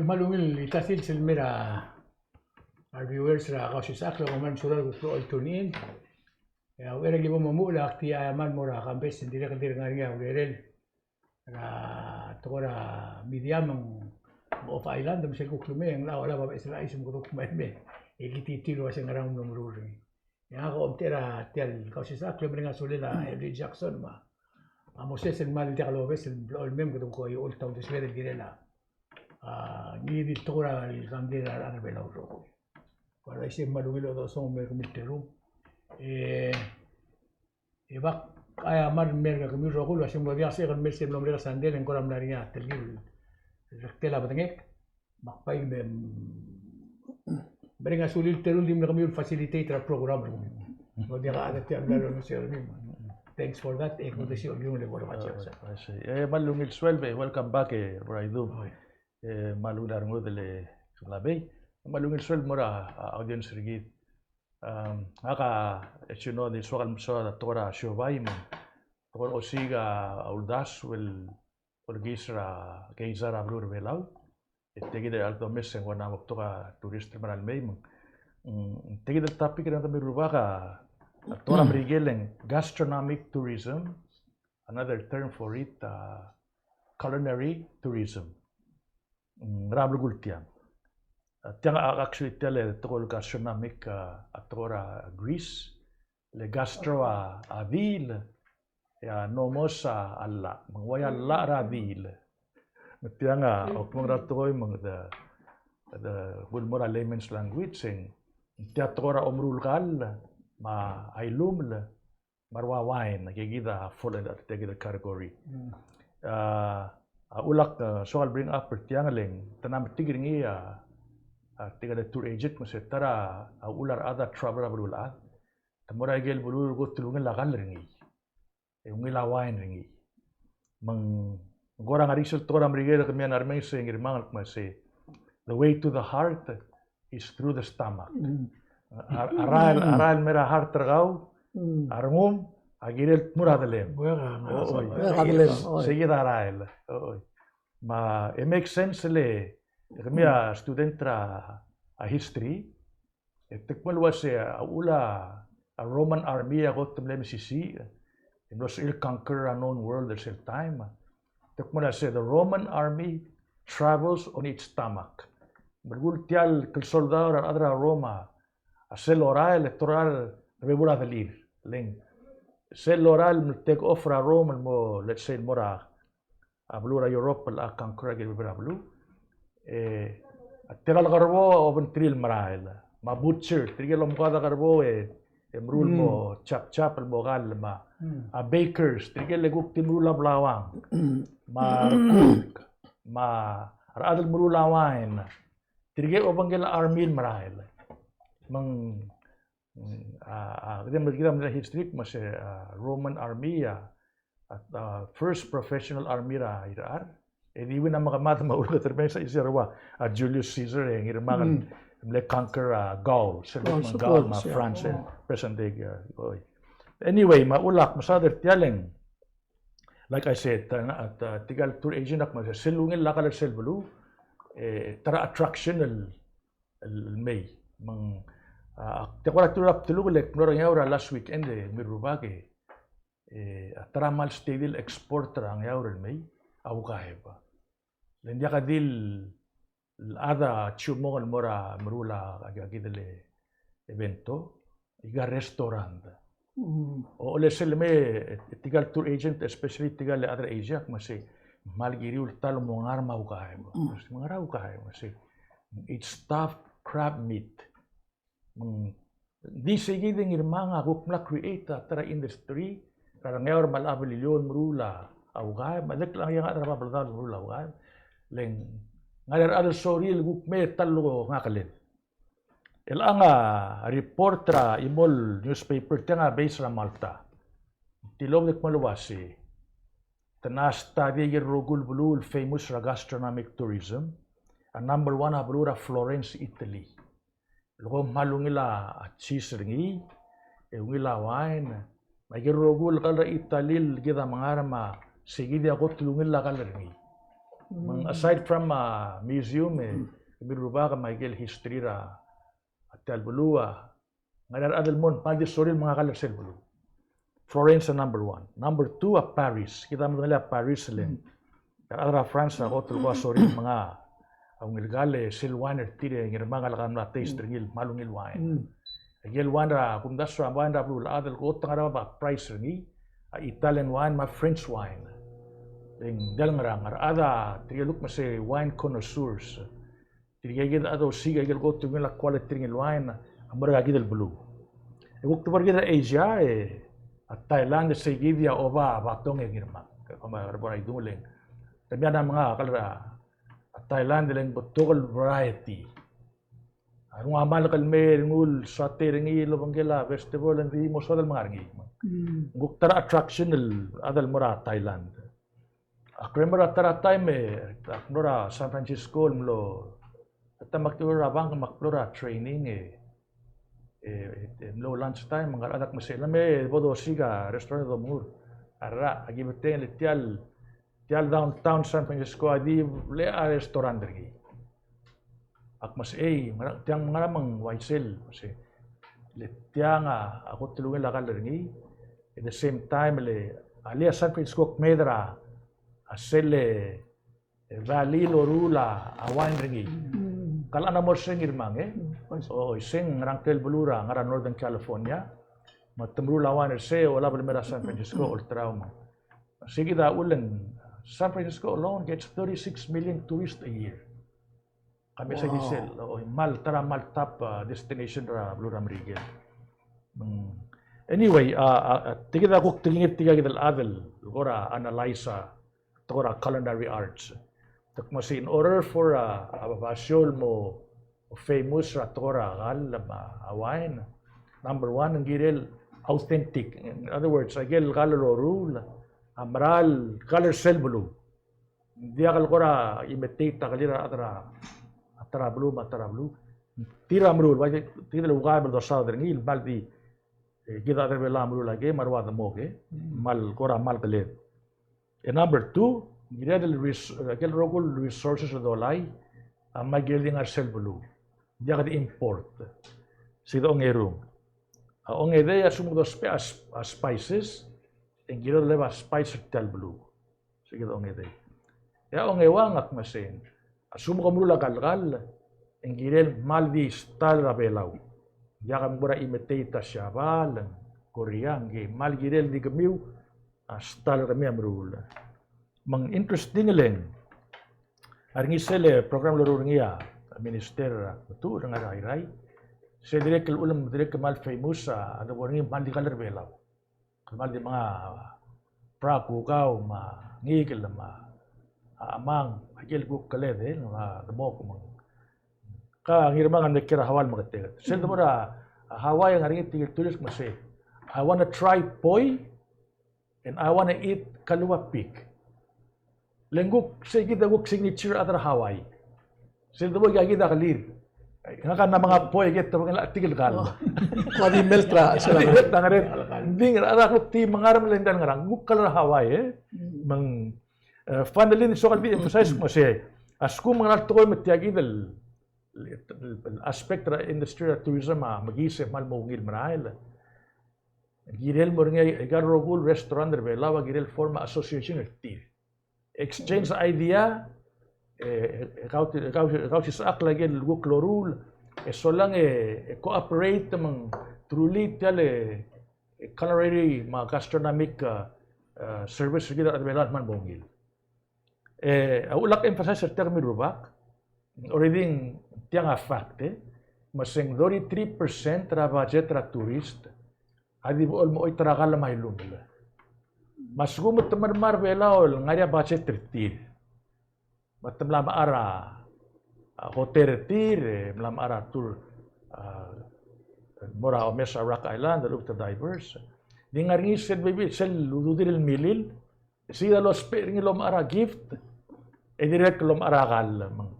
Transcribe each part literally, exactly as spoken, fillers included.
Me a ungil el sils el mei er a re viewers er a Kausisechakl, e kom kmal mesulang el kuk tune in. E a uchei er a ki bo momuchel, ak di a mal mo er a campus, ng dirrek el dirk ngar er ngii a urerel er a tekoi er a media me ng off island, me sel kuk lemei e ng locha olab a beches el chais me kede kuk mei. E ki di tir el uase ngera ng mlo meruul er ngii. E ngak a omtechei er tia el Kausisechakl e mereng a sulel a Henry Jackson me a Moses el kmal diak lobes el blechoel el mei me kede kuk oldest el kirel a, a, ngii di el tekoi er a kangkei er a rechad er a Belau el rokui. Kora isei me a ungil chodechosong me kemiu el terung. E, e bak a mal mei er kemiu el rokui el uase ng mlo diak, se ke mei er sel mlo merek a sandei e ng kora mla er ngii a telkib el rektel a bedengek. Me ak bai me, mereng a sulel el terung el di mle kemiu el facilitate er a program er kemiu. Ng diak a chad er tia el mla er a, thanks for that, e kuk desiik el kirel el eko er a. I see. E, me a ungil sueleb, e, welcome back, e, Raidum. Oi. E, me a ungil a rengud el, e, Labei. Me a ungil sueleb el mo er a, a, audience er kid. Am, ngak a, as you know, di soak el mesaod a tekoi er a siobai me ng tekoi er a osiik a uldasu el olekiis er a keizai er a beluu er a Belau. E tia kid el domes e ng kora mo betok a tourist el mera el mei me ng, mm, tia kid el topic er a kemiu el rubak a, a tekoi er a Merikel e ng gastronomic tourism, another term for it, a, culinary tourism. Mm, ngera belkul tiang. A, tiang a, actually tia el tekoi el gastronomic, a, a tekoi er a Greece, le gastro a, a diil, e a nomos a, a llach. Me ng uai a llach er a diil. Me tiang a, a kmo ng ngera tekoi me ng de, de, bo el mo er a layman's language, e ng tia tekoi er a omeruul kall, me a ilumel, me a rua wine, ke kid a fall under tia kid el category. Mm. A, a ulak, a, soak el bring up er tiang le ng te mla metik er ngii a, a, tirke el tour agent me se ta er a, a uchul a rechad a travel er a beluulechad. Te mo er a ikel beluu el kot el ungil a kall er ngii. E ungil a wine er ngii. Me ng kora ngar er ngii sel tekoi er a Merikel er kemiu a remenges e Ngirmang el kmo se, the way to the heart is through the stomach. Mm. A, a rael, a rael el mei er a heart er kau, mm, a rengum, a kirel tmuu er a delem. Oi. Oi. Sei kid a rael. Oi. Me e make sense le, kemiu a student er a, a history, e te kmo el uase a uchul a Roman army a kot el mle mesisiich, e mlo sebechir el conquer a known world er sel taem. Te kmo el uase the Roman army travels on its stomach. Belkul tia el klsoldau er a rechad er a Roma a sel lorael e te lorael er a bebul a delir. Le ng sel lorael el take off er a Rome el mo, let's say, el mo er a a beluu er a Europe el conquer a ikel bebil er a beluu. E, a tirke el kerbou a obengterir el merael. Me a butcher, tirke el omekoad a kerbou e, e meruul el mo chop chop el mo kall me a, a bakers, tirke el kuk di meruul a blauang. Me a cook, me a rechad el meruul a wine. Tirke el obengkel a army el merael. Me ng Mm, a, a, kede me, kede medengei a history me se, a, Roman army a, a, a, first professional army er a irechar. E di win a mekemad me a ulketerbenges a isei er a ua, a, Julius Caesar e Ngirmang el mle conquer a Gaul, sel Gaul, me a France, present day, a, oi. Anyway, me a ulak mesaod er tia le ng, like I said, a, a, tirke el tour agent a kmo se sel ungil a kall er sel beluu, e, ta er a attraction el el, el mei. Me ng, a, tia kora turn er a bdeluk el kmo er a Ngeaur er a last weekend e, me rubak e, e, a ta er a mal steady el export er a Ngeaur el mei, a ukaeb. Le ng diak di el chad a chiumong el mo er a meruul a, a, a kid el evento, aika el restaurant. Mm. Olsel me, e, tirke el tour agent, especially tirke el other Asia, me se, mal kiriu el ta el mo ngar er a ukaeb. Mm. Me se, me ngar er a ukaeb, me se, it's stuffed crab meat. Mm. Di sei kid e Ngirmang a kuk mla create a ta er a industry er a Ngeaur me a Beliliou el meruul a ukaeb, me a dirrek el ngar er a Babeldaob el meruul a ukaeb. Le ng ngar er a rechad el sorir el kuk mei e ta el ongakeled. Chelechang a report er a chimo el newspaper, tiang a base er a Malta. Tilobed el kmo el uase te mla study a ikel rokui el beluu el famous er a gastronomic tourism. A number one a beluu er a Florence, Italy. El ko kmal ungil a cheese er ngii, e ungil a wine, me a ikel rokui el kall er a Italy el kid a mengar me sei kid a kot el ungil a kall er ngii. Me ng aside from a museum, e, kemiu el rubak me a ikel history er a, a tia el beluu a, ngar er ngii a rechad el mo kmal di sorir el menga a kall er sel beluu. Florence a number one. Number two a Paris. Kid a medengelii a Paris le ng, a rechad er a France a kot el kuk sorir el menga a ungil kall, e sel wine er tir e Ngirmang a lak a mla taste er ngii el kmal ungil wine. Ikel wine er a, kumdasu a wine er a beluulechad el kot el ngar er a bab a price er ngii, a Italian wine me a French wine. Le ng diak el ngerang, a rechad a tirke el kuk me sei wine connoisseurs. Tirke kid a dosiik a ikel kot el ungil a quality er ngii el wine a mo er a kid el beluu. E kuk di bo er kid er a Asia, e a Thailand, e sei kid a oba a batong e Ngirmang. Ke kmo er a bo er a idung le ng, te mla menga a kall er a Thailand le ng betok el variety. A renguk a malk el mei, rengul saute er ngii el obengkel a vegetable, e ng di mo soad el menga er ngii. Mm. Ng kuk ta er a attraction el chad el mo er a Thailand. Ak remember a ta er a time e ak mlo er a San Francisco el mlo, a ta me ak mlo er a bank me ak mlo er a training e, e, e mlo lunch time, ngar er a chad a kmo sei, le me bo dosiik a restaurant e domengur. A rrach, aki betengel e tia el, tia el downtown San Francisco a di le a restaurant er ngii. Ak kmo sei, ei, ngerang, tiang ngerang me ng uaisei, me sei. Le tiang a, a kot el ungil a kall er ngii, at the same time le, a le a San Francisco kmeed er a, a sel, e, valley el loruul a wine er ngii. Mm. Kal a mo er sei Ngirmang, e? Mm. O, isei ng ngerang tia el beluu er a, ngar er a Northern California. Me te meruul a wine er sei, olab el mei er a San Francisco, olterau me. Sei kid a uchul e ng San Francisco alone gets thirty-six million tourists a year. Kemiu sei di sel, o, kmal ta er a kmal top, a, destination er a beluu er a Merikel. Mm. Anyway, a, a, a, tia kid a kuk tekingir tirka kid el chad el kora analyze a, tekoi er a culinary arts. Te kmo sei in order for a, a, a basio el mo famous er a tekoi er a kall me a wine, number one, ng kirel authentic. In other words, a ikel kall el loruul a mera el kall er sel beluu. Ng diak el kora imitate a kelir a rechad er a, a ta er a beluu me a ta er a beluu. Tir a meruul, bai, tir el oukab el dosaod er ngii, el kmal di, e, kid a chad er a Belau a meruul a ikei, me a rua demok, e, kmal kora kmal keled. E number two, ng kired el res-, a ikel rokui el resources el dolai a mle kired el ngar er sel beluu. Ng diak di import. Sei kid a ongerung. A ongedei a lsekum dousbech a sp-, a spices, e ng kired el leba a spice er tia el beluu. Sei kid a ongedei. E a ongeuang a kmo sei, a lsekum kom meruul a kall el kall, e ng kirel kmal di style er a Belau. Diak kom kora imitate a Siabal, Korea, ngii, kmal kirel di kemiu a style er kemiu a meruul. Me ng interesting le ng, a re ngii sel program el loruul er ngii a Minister, a, Metuchl er a ngar er a Irrai. Sei dirrek el uchul me dirrek el kmal famous a, a debo er ngii kmal di kall er a Belau. Kmal di menga a brakukau me a ngikel me a, a, chemang, a ikel kuk keled, e, me a demok me ng. Ka Ngirmang a mle kiei er a Hawaii el meketeket. Sel debo er a, a, Hawaii e ng ngar er ngii tirke el tourist me sei, "I wanna try poi and I wanna eat kalua pig." Le ng kuk sei kid a kuk signature er a rechad er a Hawaii. Sel debo er kid a kelir. Ngak a mla menga poi e ke te obengkel a chetik el kall. Oh. Kua di melt er a, sel a melt er a ngerel. Ng di ngar er a rechad a kuk di menga er a, me le ng diak el ngerang, kuk kall er a Hawaii, e. Mm. Me ng, e, finally, ng soak el di emphasize me sei, a lsekum ng ngera el tekoi me tia kid el, el, el aspect er a industry er a tourism a mekiis e kmal mo ungil merael, kirel mo er ngii a ikal rokui el restaurant er a Belau a kirel form a association er tir. Exchange idea, e, e, kau, kau, kau sisechakl a ikel kuk loruul, e solang e, e cooperate me ng truly tia el, e, culinary me a gastronomic, a, a, service er kid er a rechad er a Belau a kmal mo ungil. E, a uchul ak emphasize er tiang, kemiu el rubak, already ng tiang a fact, e, me se ng thirty-three percent er a budget er a tourist a di bo el mo choit er a kall me a ilumel. Me a lsekum te mei er a Belau el ngar er ngii a budget er tir, me te mla mechar a, a, hotel er tir, e mla mechar a tour, a, mo er a omes er a Rock Island, lechub e te divers. Ng di ngar er ngii sel bebil, sel ududir el milil, e sei a lousbech er ngii el omechar a gift, e dirrek el omechar a kall. Me ng,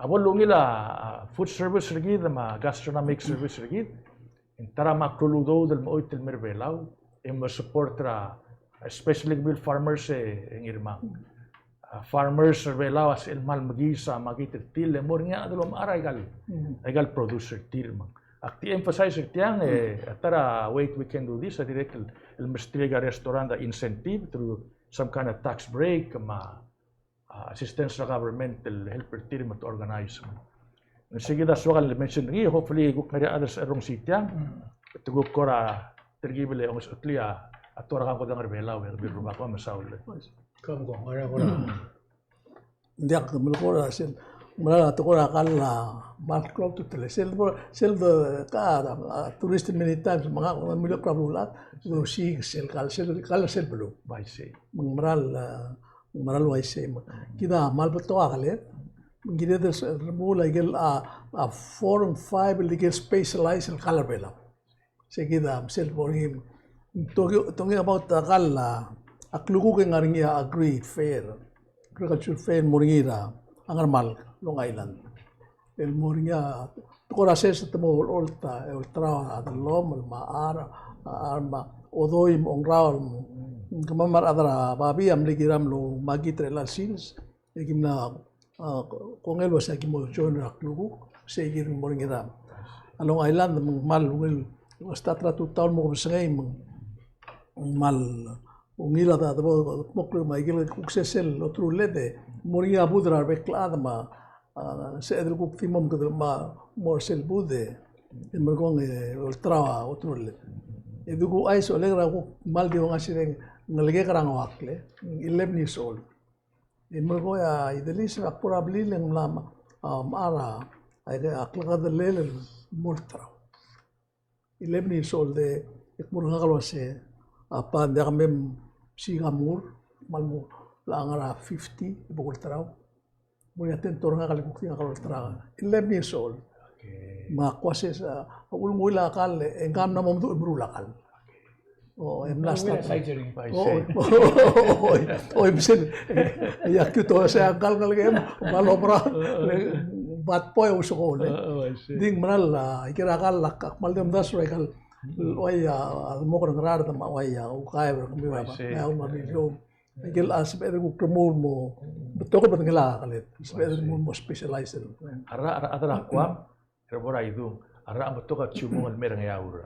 a bo lungil a, a, food service er kid me a gastronomic service er kid, e ng ta er a mle klou el udoud el mo choit el mei er a Belau, e mo support er a, especially kemiu el farmers e, e Ngirmang. a farmers er Belau a sel kmal mekiis a makit er tir, le mo er ngii a chad el omechar a ikal, a ikal produce er tir me ng. Ak di emphasize er tiang, e, a ta er a way we can do this, a dirrek el, el mesterir a restaurant a incentive through some kind of tax break, me a, a, assistance er a government el help er tir me te organize. Ng sei kid a soak el mention er ngii, hopefully kuk ngar er ngii a chad el rongesii tiang, te kuk kora telkib el ongesecheklii a, a tekoi er a kangkodang er Belau, e kemiu el rubak, me mesaul. Kangkodang, ngar er ngii a kora. Ng diak, melekoi er a sel, mera el tekoi er a kall a kmal klou a ultutelel. Sel, sel de, ka, a, tourist many times, me ngak, me milekoi er a beluulechad, e osiik sel kall, sel kall sel beluu. Bai sei. Me ng mera el, a, mera el uaisei me. Kid a kmal betok a keled, me ng kired el se, remuul a ikel, a, a, four and five el ikel specialize el kall er Belau. Sei kid a, sel bo er ngii, talking, talking about a kall a, a klukuk e ng ngar er ngii a Agri Fair, Agriculture Fair el mo er ngii er a Ngermalk, Long Island. El mo er ngii a, tekoi er a sers te mo olecholt a, olterau a dellomel me a char, a char me a odoi me a ongraol me, kemam a rechad er a babii a mle kiram el oumakit er chelecha el sils, e ki mla, a, kongei el uasei aki mo join er a klukuk, sei kid el mo er ngii er a Long Island, me ng kmal ungil, start er a tutau el mo kebesengei, me ng kmal ungil a debo, debo kmo a ikel kuk sesei el oterulel e mo er ngii a booth er a rebek el chad me a, a, sebeched el kuk di mo mekedeb me a mo er sel booth e, e merekong e olterau a oterulel. E di kuk chais, Oleg, er a kuk kmal di ongasireng, ngelekek er a ngoakl, eleven years old. E merekong e a Idelis, ak bo er a blil e ng mla, a, mechar a, a, a klekedellel el mo olterau. Eleven years old e, e kmo er ngak el uasei, a pa, ng diak mem siik a mur, kmal mo, le ngar er a fifty, e bo kulterau. Mo er ngii a tent er ngak el kuk di ngak el olterau. Eleven years old. Okay. Me ak uasei, a, a ulengull a kall, e ng kmal mla mo meduch el meruul a kall. O, e mla start. Surgery. O, o, o, o, e msel. E a kiu to se a kall ngelekem, me a lobra, le, bat poi a usekool, e. Oh, I see. Di ng mera el, a, ikel kall a, ak kmal di omdasu er a ikal, uai a, a, mo er a Ngaraard me a uai a, ukaeb er kemiu a, me a, me a, me a, ikel a sebeched el kuk remuul mo, betok el bedengel a keled, sebeched el remuul mo specialize el. A rechad er a Guam, er a bo er a idung, a rechad a betok a chiumong el mei er a Ngeaur.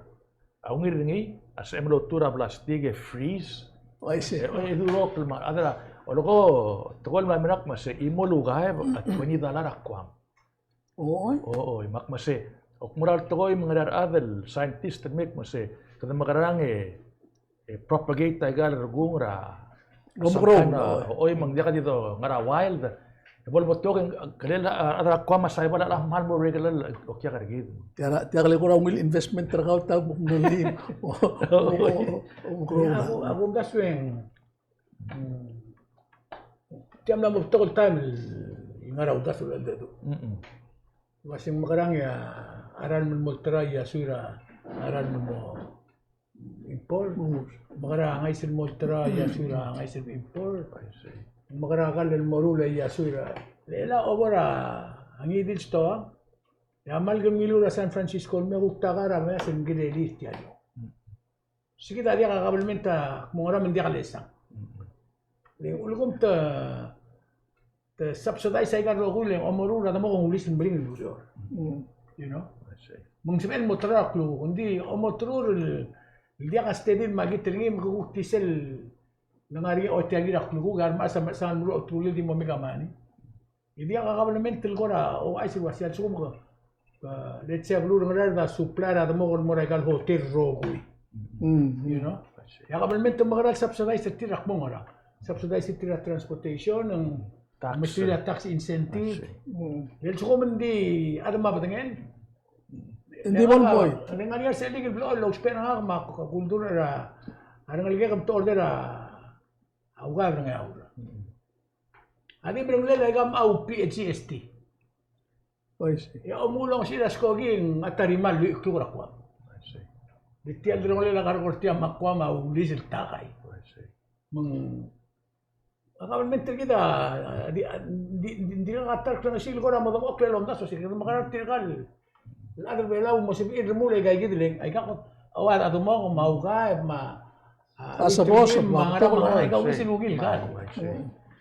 A ungil er ngii, a sebechem el oltuu er a plastic e freeze. Oh, I see. E, e, e durokl me a rechad er a, oleko, tekoi el mla mei er ngak me sei, chimo el ukaeb a twenty dollar a Guam. Oi. Oi, me ak me sei, ak mo er a tekoi me ng ngar er ngii a rechad el scientist el mei me sei, kede mekerang e, e propagate a ikal rekung er a, sometime, oi, me ng diak di do ngar er a wild. E bo lebetok e ng, kele a, a, a Guam a saiba a kmal mo regular el okiak er kid. Tia, tia kele kora ungil investment er kau, ta kuk mlo lii. O, o, o, o, o, o. Ak, ak omdasu e ng, mm, tia mla mo betok el taem el ngar er a uldasu el cheldecheduch. Mm-mm. Uasei ng mekerang e a ralm el mo olterau a iasui er a ralm el mo import. Mm. Mekerang a ngais el mo olterau a iasui er a ngais el import. I see. Mekerang a kall el mo ruul a iasui er a, le, le a obo er a ngii di el stoa. E a kmal kengiluu er a San Francisco el me kuk ta kar a meas el ngkelelir tia el. Mm. Sei kid a diak a kabelment a kmo ngera me ng diak lesang. Mm. Le ulekum te, te subsidize a ikal rokui le omeruul er a demo ke ng ulis el meringel el ureor. Mm. You know? I see. Me ng sebechel el mo olterau a klukuk, ng di omeruul el, el diak a steady el makit er ngii me ke kuk di sel lengar er ngii a otiakid er a klukuk, e a remechas a mechesang el meruul a oterulel e di mo make a money. E diak a kabelment el kora ouchais el uasei a lsekum ke, ke, let's say, a beluu er a Ngaraard a supplier a demo ke mo er a ikal hotel el rokui. Mm. You know? I see. E a kabelment a mekera el subsidize er tir a kmo ngera. Subsidize er tir a transportation, ng, tax, mesterir a tax incentive. I see. Mm. E a lsekum ng di a chad me a bedengel. Ng di bo lboi. Ng ngar er ngii a sel di el blechoel el ousbech er ngak me a kultur er a, a rengelekek me te order a, a ukaeb er a Ngeaur. Mm. A di meringel a ikal mla P G S T. I see. E a omuchel a ongesechii a skoki ng a ta er a kmal lluich el kluk er a Guam. I see. Di tia el delongelel a karekor er tia me a Guam a ulis el takai. I see. Me ng, a kabelment er kid a, di, di, di, di dirkak a ta er a klengesii el kora mo dengchokl el omdasu, se kede mekerang tirkal chad er a Belau el mo sebechir el remuul aika kid el, aika, a ua, a demok me a ukaeb me a, a sebos me a ngerang, me a ngerang, aika ulis el ungil kall.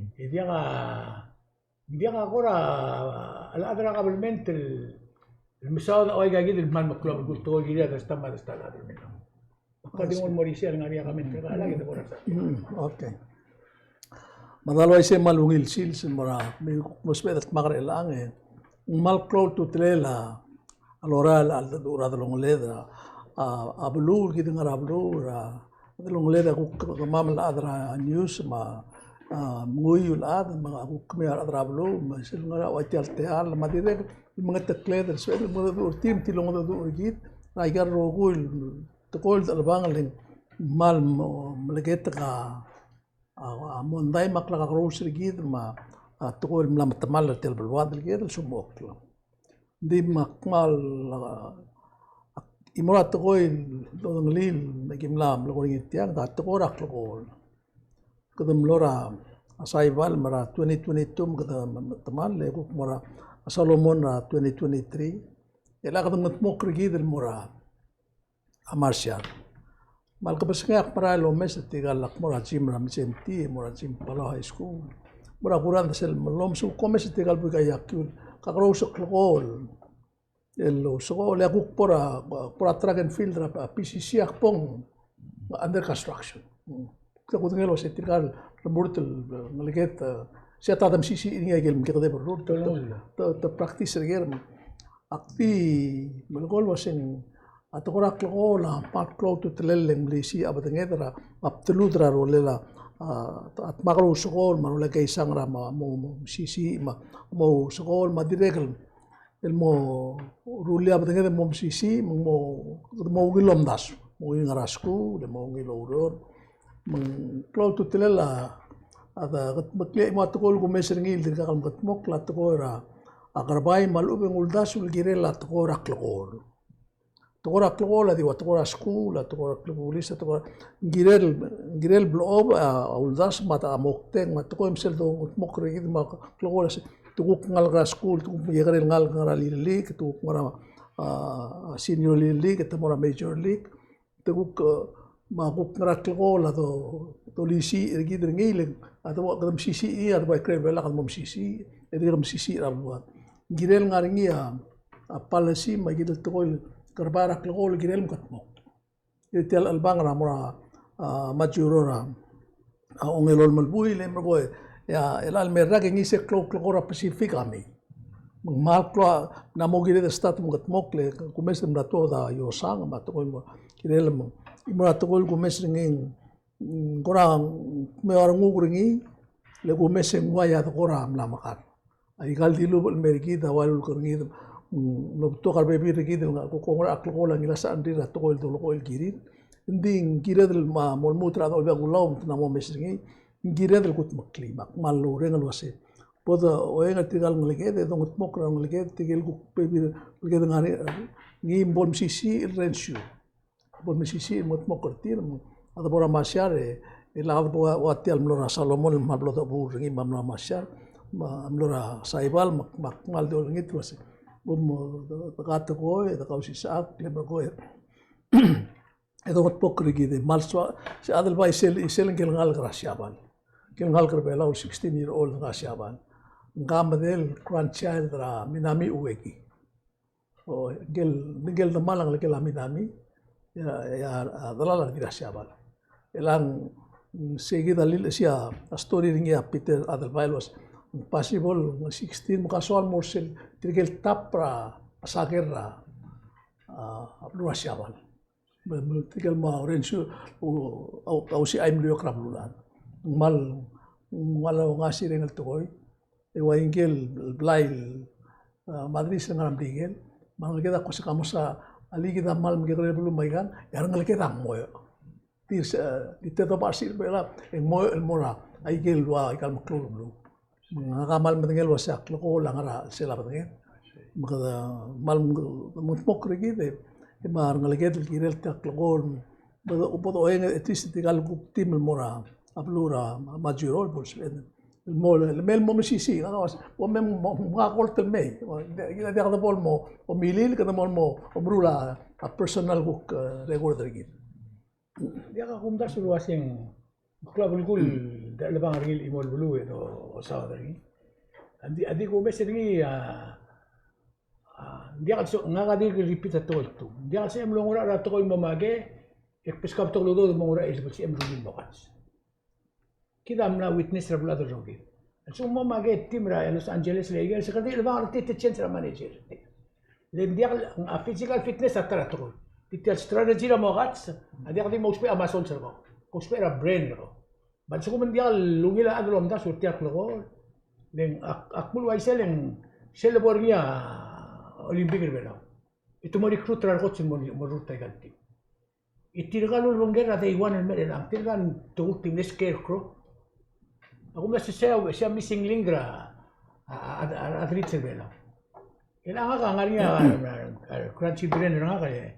Mm. E diak a, diak a kora, a, a rechad er a government el, el mesaod a ua ikakid el kmal meklou a belkul tekoi el kirir a dersta me a dersta el chad el mei. Ka di nguu el mo er isei el ngar er ngii a comment er kau, a lak e de kora sa. Mm, okay. Me a dal uaisei me a ungil sils el mo er a, me kuk mo sebeched el dmak er chelechang e ng kmal klou a ultutelel a lorael a cheldecheduch er a delongeled er a, a, a beluu, kid el ngar er a beluu er a delongeled. A kuk kemam el chad er a news me a, a, menguiu el chad me a kuk kemiu a rechad er a beluu me sel ngar er a ua tia el techall me a dirrek el mengetekled el sebeched el mengedecheduch er tir me tir el ongedecheduch er kid er aika el rokui el tekoi el dechelebangel e ng kmal mo, meleketek a, a, a mondai me a klekakerous er kid me a, a tekoi el mla metemall er tia el beluad el kired el sumechokl. Ng di me ak kmal, a, a, chimo er a tekoi el dodengelii me ki mla melekoi er ngii tiang, a tekoi er a klekool. Kede mlo er a, a Saipan me er a twenty twenty-two me kede me, metemall, e kuk mo er a, a Solomon er a twenty twenty-three. E le kede mengetmokl er kid el mo er a a Marshall. Me a le kebesengei ak merael el omes er tirka el ak mo er a gym er a Mindszenty, mo er a gym Palau High School. Mo er a kurangd sel me lomes, omes er tirka el buik a iakiu el kakerous el klekool el ousekool, e a kuk bo er a, bo er a track and field er a P C C, ak bo ng under construction. Te kudengei el uase tirka el remurt el ngeleked, e, se a ta de mesisiich er ngii a ikel mekekedeb el rurt, te, te, te practice er ker. Ak di melekoi el uaseng a tekoi er a klekool a kmal klou a ultutelel e ng melisiich a bedenged er a, a bdelud er a rolel a, a, a dmak el ousekool me a rolel a keisang er a mo, mo, mo mesisiich me a mo ousekool me a dirrek el el mo rullii a bedenged e mo mesisiich, me ng mo, mo ungil el omdasu, mo ungil ngar er a skuul, e mo ungil oureor. Me ng klou a ultutelel a, a de, kede meklii a chimo a tekoi el kumes er ngii el dirkak el mekedmokl a tekoi er a, a kerebai me a lechub e ng uldasu el kirel a tekoi er a klekool. Tekoi er a klekool a di ua tekoi er a skuul, a tekoi er a klebulis, a tekoi er a, ng kirel, ng kirel blechob, a, a uldasu me a ta, a moktek, me a tekoi me sel dongetmokl er kid me a klekool a se, te kuk ngalek er a skuul, te kuk mekekerei el ngalek ngar er a Little League, te kuk ngar er a, a, Senior Little League, te mo er a Major League, te kuk, e, me a kuk ngar er a klekool a do, dolisiich er kid er ngii, le, a do, kede mesisiich, a do bai krel belak a mo mesisiich, e di kede mesisiich er a beluad. Ng kirel ngar er ngii a, a policy me a kirel tekoi el kerebai er a klekool el kirel mekedmokl. E tia el chelebangel a mo er a, a, Majuro er a, a, ongelolem el buil, e merekong e, e a, el chelecha el me rak e ngii se klou a klekool er a Pacific a mei. Me ng kmal klou a, ng mo kired el start el mekedmokl e kumes el mla tuobed a iosang me a tekoi el mo, kirel mo, mo er a tekoi el kumes er ngii, mm, kora, mm, me a renguk er ngii, Le kumes e ng uai a dekor a mla mekar. Aika el dilubech el mei er kid a ua lulekoi er ngii, mm, ng betok a rebebil er kid el ngar, ko, ko ngar er a klekool a ngilasech a rengrir a tekoi el dolekoi el kirir. Ng di ng kired el mo, mo lmuut er a Olbiil er a Kelulau me te mla mo omes er ngii, ng kired el kudmeklii me ak kmal oureng el uasei, bo doeng er tirka el ngeleked e dongedmokl er a ngeleked, tirke el kuk bebil el ngeleked el ngar er ngii, ng bo el mesisiich el rensio. Bo el mesisiich el mo dmokl er tir, me a debo er a Marshall e, e lak debo ua tia el mlo er a Solomon el kmal blo dobuul er ngii me a mlo er a Marshall, me a mlo er a Saipan, me ak, me ak kmal di olengit el uasei, bo mo, de, de katekoi, de kausisechakl, le merekoi e dongedmokl er kid e kmal soak, se Adelbai sel, sel ngike el ngalek er a Siabal. Ngike el ngalek er a Belau el sixteen year old er a Siabal. Ng medal grandchild er a Minami Ueki. O, ngike el, ngike el demal a ngelekel a Minami, e a, e a, a delal a rengrir a Siabal. E le ng, mm, se kid a liluchesii a story er ngii a Peter Adelbai el uasei, ng possible ng sixteen, me ng soal mo er sel, tirke el top er a, a soccer er a, a, a beluu er a Siabal. Me, me tirke el mo ourensiu, o, au, ausichei a imeliuekl er a beluulechad. Ng kmal, ng kmal ongasireng el tekoi. E ua ngike el blai el, a, Madrid el ngar er a Merikel, me a rengeleked a kuk se kmo se a, alii kid a kmal mekekerei el beluu me aikang, e a rengeleked a mo. Di se, di te doba er sel Belau, e ng mo, el mo er a, aike el ua, aika el meklou el beluu. Me ngak a kmal medengei el uasei a klekool a ngar er sel a bedenged. Me kede kmal mo, mo dmokl er kid, e me a rengeleked el kirel tia el klekool, bo de, bo doeng, at least tirka el kuk team el mo er a beluu er a Majuro, bo lsebechem el mo, el mei el mo mesisiich, ngak a uasei, bo mei mo, mo, mo kolt el mei. Kid a diak debo el mo, mo milil, kede mo, mo, mo meruul a, a personal kuk, e, record er kid. Diak a kumdasu el uaseng, klou a belkul, mm, de chelebangel er ngii el chimo el beluu e dosaod er ngii. Ng di, ng di kumes er ngii a, a, ng diak el so, ngak a di repeat a tekoi el tuu. Ng diak el sebechem el oungerachel er a tekoi el mo make, e kbeskau a betok el udoud el mo oungerachel e sebechem el rullii el mo kats. Kid a mla witness er a beluulechad el rokir. A lsekum mo make a team er a Los Angeles Lakers, se kede di chelebangel er tir e te change er a manager. Le ng diak, a physical fitness a ta er a tekoi. Di tia el strategy er a mo kats, a diak di mo ousbech a muscles er kau. Ke ousbech er a brain er kau. Me a lsekum ng diak el ungil a chad el omdasu er tia el klekool, le ng ak, ak kmu el uaisei le ng sel lebo er ngii a Olympic er a Belau, e te mo recruit er a re coach el mo, mo recruit aika el team. E tirka el ulebengkel er a day one el mei er chelechang, tirka el tekoi el scarecrow. A kumdasu sei a, sei a missing link er a, a, a, a, a athletes er a Belau. E le ngak a ngar er ngii a, a, a, grandchildren er ngak e,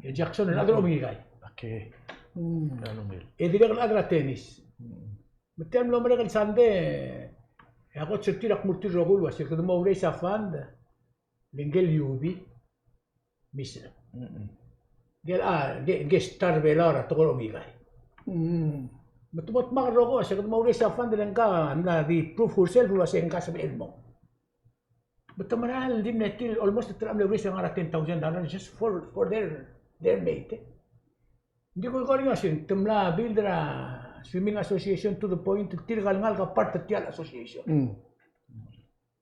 e Jackson el chad er a Omengikai. Okay. Mm. E dirrek el chad er a tennis. Mm. Me tia el mlo merek el Sunday, e a coach er tir a kmu er tir el rokui el uasei kede mo raise a fund, le ngike el U B. Mis-, mm-mm. Ngike el, a, ngike, ngike el star er a Belau er a tekoi er a Omengikai. Mm. Me te mo dmak el rokui, se kede mo raise a fund le ngka a mla di prove herself el uasei ngka a sebechel el mo. Me te mera el di mle tir almost te mle raise el ngar er a ten thousand dollars just for, for their, their mate, e. Ng di kuk kora ngar er ngii a uasei, te mla build er a swimming association to the point, tirka el ngalek a part er tia el association. Mm.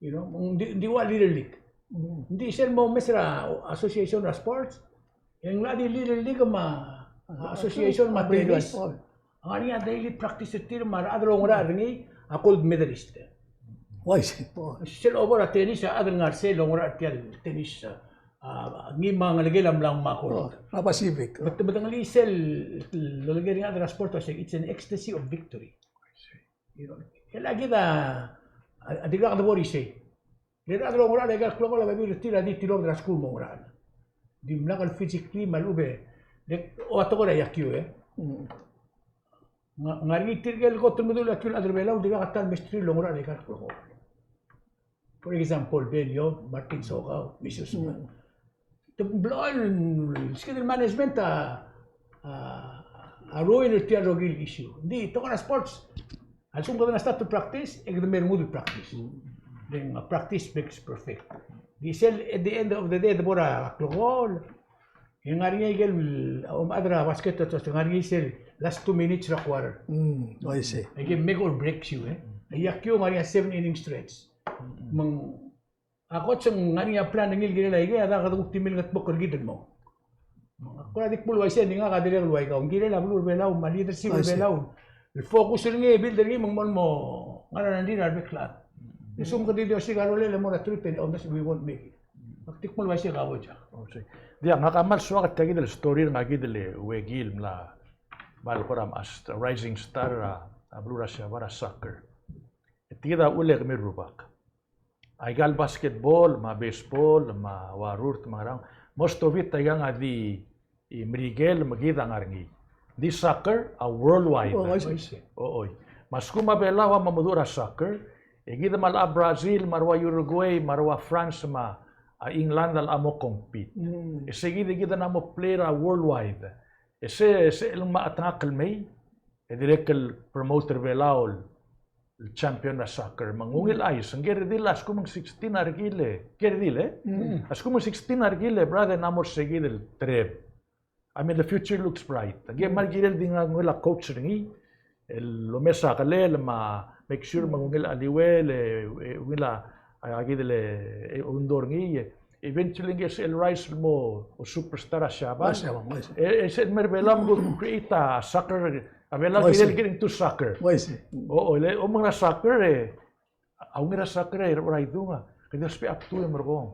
You know, ng di, ng di ua Little League. Mm. Ng di sel mo omes er a association er a sports, e ng locha di Little League me a, a, association me a tennis. A ngar er ngii a daily practice er tir me a rechad el oungerachel er ngii a gold medalist. Uaisei. Sel obo er a tennis a chad el ngar er sei el oungerachel er tia el tennis, a, a, ngii me a ngelekel a mla ngmai a gold. Oh, er a Pacific. Me te, me te medengelii sel lolekoi er ngii a chad er a sport a uasei, it's an ecstasy of victory. You know, e le kid a, a, a dirkak debo er isei. Le rechad el oungerachel er aika el klekool a bebil er tir a di tilobed er a skuul el mo oungerachel. Dimlak el physically me a lechub e, le, ua tekoi er a iakiu, e. Mm. Ng, ng ngar er ngii tirke el kot el medul a iakiu el chad er a Belau, dirkak a ta el mesterir el oungerachel er aika el klekool. For example, Belio, Martin Sokau, Misius. Mm. Te blechoel, se kid el management a, a, a ruin er tia el rokui el issue. Ng di, tekoi er a sports, a lsekum kede mla start to practice, e kede me rengud el practice. Mm. Then, uh, practice makes perfect. Di sel, at the end of the day, debo er a klekool, e ng ngar er ngii aike el, um, chad er a basket, te, te, te, ng ngar er ngii sel last two minutes er a quarter. Mm, I see. Aike make or breaks you, e. Aike a iakiu ng ngar er ngii a seven inning stretch. Mm. Me ng A coach ng ngar er ngii a plan er ngii el kirel aike, a dak kede kuk di milngetmokl er kid el mo. Ak kora di kmo el uaisei, e ng di ngak a dirrek el ua ikau, ng kirel a beluu er a Belau me a leadership er a Belau el focus er ngii, build er ngii me ng mo, mo Ngar er a ngar er a rebek el chad. E sum kede di osiik a rolel e mo er a trip e, oh, we won't make it. Ak di kmal uaisei a kabo, Jack. Oh, sei. Diak, ngak a kmal soak er tia kid el story er ngak kid el uekiil el mla, mla kora mechas, rising star er a, a beluu er a Siabal er a soccer. E tia kid a uchul e kemiu el rubak. Aika el basketball, me a baseball, me a uarurt, me a ngerang. Most of it, aikang a di Merikel, me kid a ngar er ngii. Di soccer a worldwide. Oh, I see. O, oi. Me a lsekum a Belau a mo meduch er a soccer, e kid me a locha Brazil, me a rua Uruguay, me a rua France, me a England a locha mo compete. Mm. E se kid, e kid a mo player er a worldwide. E se, e se el me a chetengakl el mei, e dirrek el promote er a Belau el champion er a soccer. Me ng ungil chais, ngike el redil a lsekum ng sixteen a rekil e. Ngike el redil, e? Mm. A lsekum ng sixteen a rekil e, brother, ng mo er se kid el treb. I mean, the future looks bright. Ngike me a kirel di ngar er ngii a coach er ngii, el omes a kelel, me a make sure me ng ungil a liuel, e, e, ungil a, a, a kid el, e, undo er ngii, e, eventually ngike sel rise el mo, o superstar er a Siabal. A Siabal, a Siabal. E, e sel mer a Belau me ng create a soccer, a Belau kirel getting to soccer. O, o, le, o me ng ngar er a soccer, e, a ungil er a soccer, e, er a idung a, kede ousbech a bdu e merekong.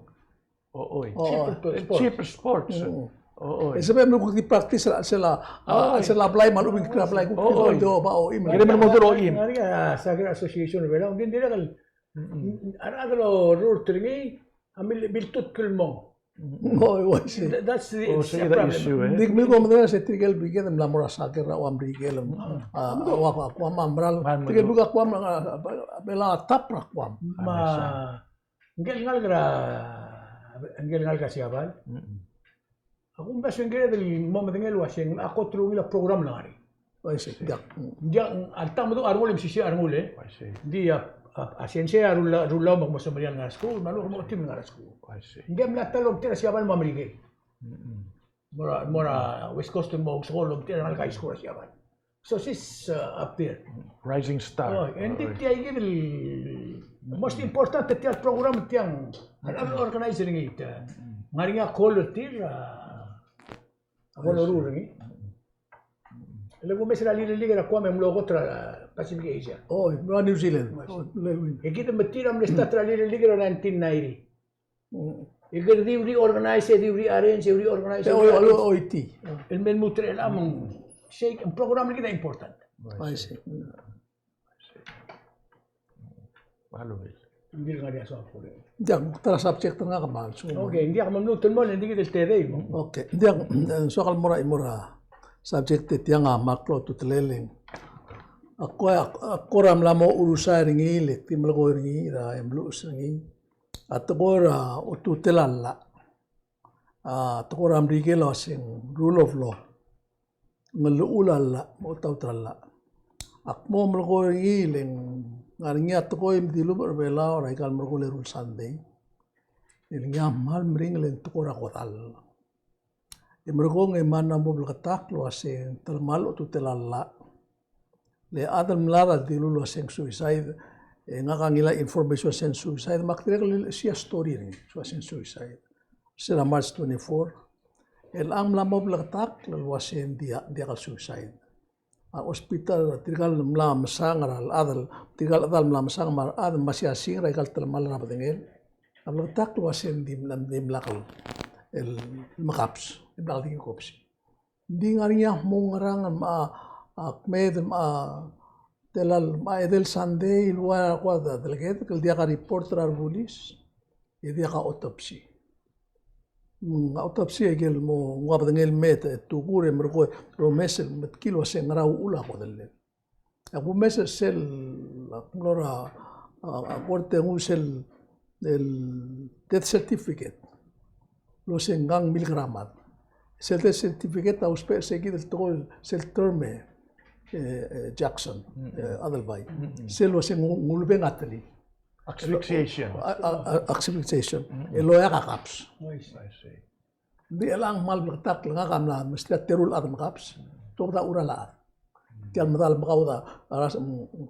O, oi. O, o. Cheaper sports. Cheaper sports. Mm. O, oi. E sebechel me kuk di practice sel, sel, a, sel blai me a lechub e ng blai kuk di, o, oi. Kirel me ng mo dmu er a oim. Ngar er ngii a soccer association er a Belau, ng di dirrek el, a rechad el orurt er ngii, a mil, miltutk el mong. Oi, oi, sei. That, that's the, it's a problem. Issue, e. Ng di kemiu kom medengei se tirke el Merikel a mla mo er a soccer er a ua Merikel, a, a ua Guam a mera el, tirke el beluu er a Guam, a, a, a Belau a top er a Guam. Me a ngike el ngalek er a, ngike el ngalek er a Siabal. Mm-mm. Ak omes e ng kired el mo medengei el uasei a kot el ungil a program el ngar er ngii. Uaisei, diak. Diak, alta me dmu a rengul e mesisiich a rengul, e. Uaisei. Ng di a, a, a sensei a rullii, rullii me ng mo semeriar el ngar er a skuul, me a lechub e ng mo team el ngar er a skuul. Uaisei. Ng di a mla ta el omtechei er a Siabal me a Merikel. Mm-mm. Mo er a, mo er a West Coast el mo ousekool el omtechei er a ngalek er a high school er a Siabal. So she's, uh, up there. Rising star. Oh, e ng di tia kid el most important er tia el program tiang. A rechad el organize er ngii, te ngar er ngii a call er tir, a, a call er ngii. Le kumes er a lirellikel er a Guam e mlo kot er a Pacific Asia. Oh, mlo er a New Zealand. Oh, le win. E kid me tir a mle start er a lirellikel er a nineteen ninety. Mm. E kede di reorganize, e di rearrange, e reorganize, e rearrange. Oiti. El me lmuut er chelechang, sei, program er kid a important. I see. Ng di ngar er ngii a soal kuk. Diak, ta er a subject er ngak a kmal. Okay, ng diak me lmuut el mo, le ng di kid el tedei mo. Okay, ng diak, e, soak el mo er a, mo er a subject e tiang a kmal klou a ultutelel. Ak kora, ak kora mla mo urusai er ngii, le ak di melekoi er ngii, er a, e mluches er ngii. A tekoi er a ultutelel a llach. A tekoi er a Merikel a uaseng rule of law. Ngelechul a llach, mo oltaut er a llach. Ak mo melekoi er ngii le ng ngar er ngii a tekoi me dilubech er a Belau er aika el merekong el eru el sandei. El ngii a kmal meringel e ng tekoi er a kodall. E merekong e mla mo bleketakl el uaseng telemall a ultutelel a llach. Le chad el mlad a dilu el uaseng suicide, e ngak a ngilai a information el uaseng suicide, me ak dirrek el lilechesii a story er ngii, el uaseng suicide. Se er a March twenty-four, e chelechang mla mo bleketakl el uaseng diak, diak el suicide. A hospital, tirka el mla mesang er a rechad, tirka el chad el mla mesang me a rechad me a siasing er aika el telemall er a bedengel a bleketakl el uaseng di mla, dimlak el, el mekabs, dimlak el di kobes. Ng di ngar er ngii a mo ngerang me a, a kmeed me a telal me a edei el sandei el ua ko a delegate el diak a report er a rebulis, e diak a autopsy. Mm, autopsy a ikel mo ua bedengel el me te tukur e merekong e omes el metkii el uaseng ngera uchul a kodellel. Ak omes er sel, ak mlo er a, a, a korte e nguu sel, el death certificate. El uaseng ng mle kora mad. Sel death certificate a ousbech er se kid el tekoi, sel term e, e, e, Jackson, mm, e, Adelbai. Mm, mm. Sel uaseng ng, ng ulebeng a telil. Asphyxiation. A, a, a, asphyxiation. Mm, mm. El oeak a kaps. I see. Ng di chelechang kmal bleketakl, ngak a mla mesterir a teru el chad el mekabs. Tobed a ureor el chad. Tia el medal mekaud a, a ras, mm, mm,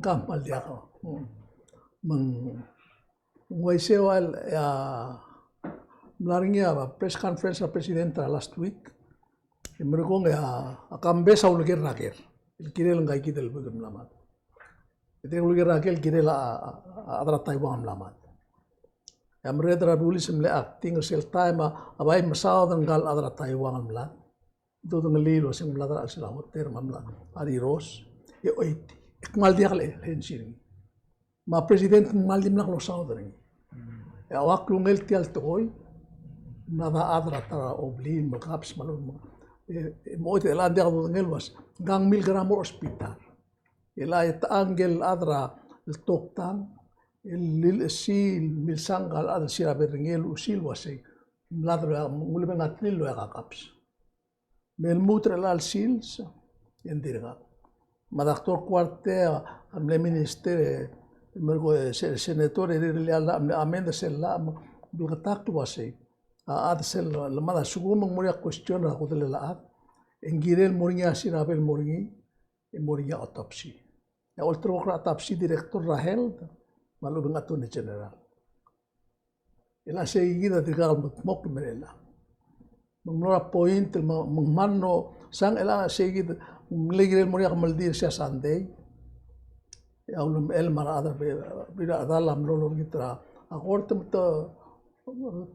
kmal diak. Mm. Me ng uaisei el, a, mla er ngii a press conference er a president er a last week. E merekong e a, a Kambes a uleker er a ker el kirel ngika kid el buik el mla mad. E dirrek el uleker a ikel kirel a, a, a chad er a Taiwan el mla mad. E a merreder er a rebulis el mle acting er sel taem a, a bai mesaod er ngka el chad er a Taiwan el mlad. Dodengelii el uasei ng mlad er a chelsel a hotel me a mla, a riros. E choit, e kmal diak el hensi er ngii. Me a president ng kmal dimlak losaod er ngii. E a ua klungel tia el tekoi, mlad a chad er a ta er a obliil me a kaps me a lolem. E, e mo choit e chelechang e ng diak dodengei el uasei, ngkang mil ker a mo er a hospital. E chelecha e techang ngike el chad er a ltoktang, el lilechesii el milsang ngka el chad el siraber er ngii el luchesii el uasei, mlad er a, ng ulebengterir el oeak a kaps. Me lmuut er chelecha el sils, e ng dirkak. Me a Doctor Kuartei a mle minister, e, me ko, e, se-, senator, e rirellii a llach, mle amend er sel llach, me bleketakl el uasei, a chad sel lemad a lsekum ng mo er ngii a question er a kodellel a chad, e ng kirel mo er ngii a sirabe el mo er ngii, e mo er ngii a autopsy. E a olterekokl er a autopsy, director er a health, me a lechub e ng attorney general. E le sei kid a dirkak el medmokl el mer chelechang. Me ng mlo er a point el me, me ng kmal mlo sang, e le sei kid, ng mle kirel mo er ngii a kemeldiil er se er a Sunday. E a ulemechel me a rechad er a, er a chedal a mlo lolekit er a kort me te,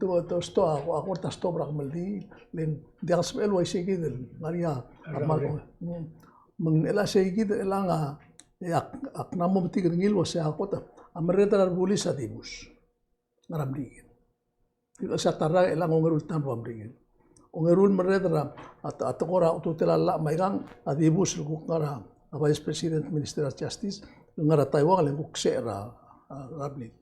te, te stoa, a kort a stop er a kemeldiil, le ng diak el sebechel el uaisei kid el ngar er ngii a, a mal, mm. Me ng chelechang sei kid, chelechang a, e ak, ak mla mo metik er ngii el uasei a kot a merreder er a rebulis a dibus. Ngar er a Merikel. Di el sa ta er a, chelechang ongeru el taem el ua Merikel. Ongeru el merreder er a, a, a tekoi er a otutel a llach me aikang, a dibus el kuk ngar er a, a Vice President Minister of Justice, el ngar er a Taiwan, le ng kuk secher er a, a, er a blil.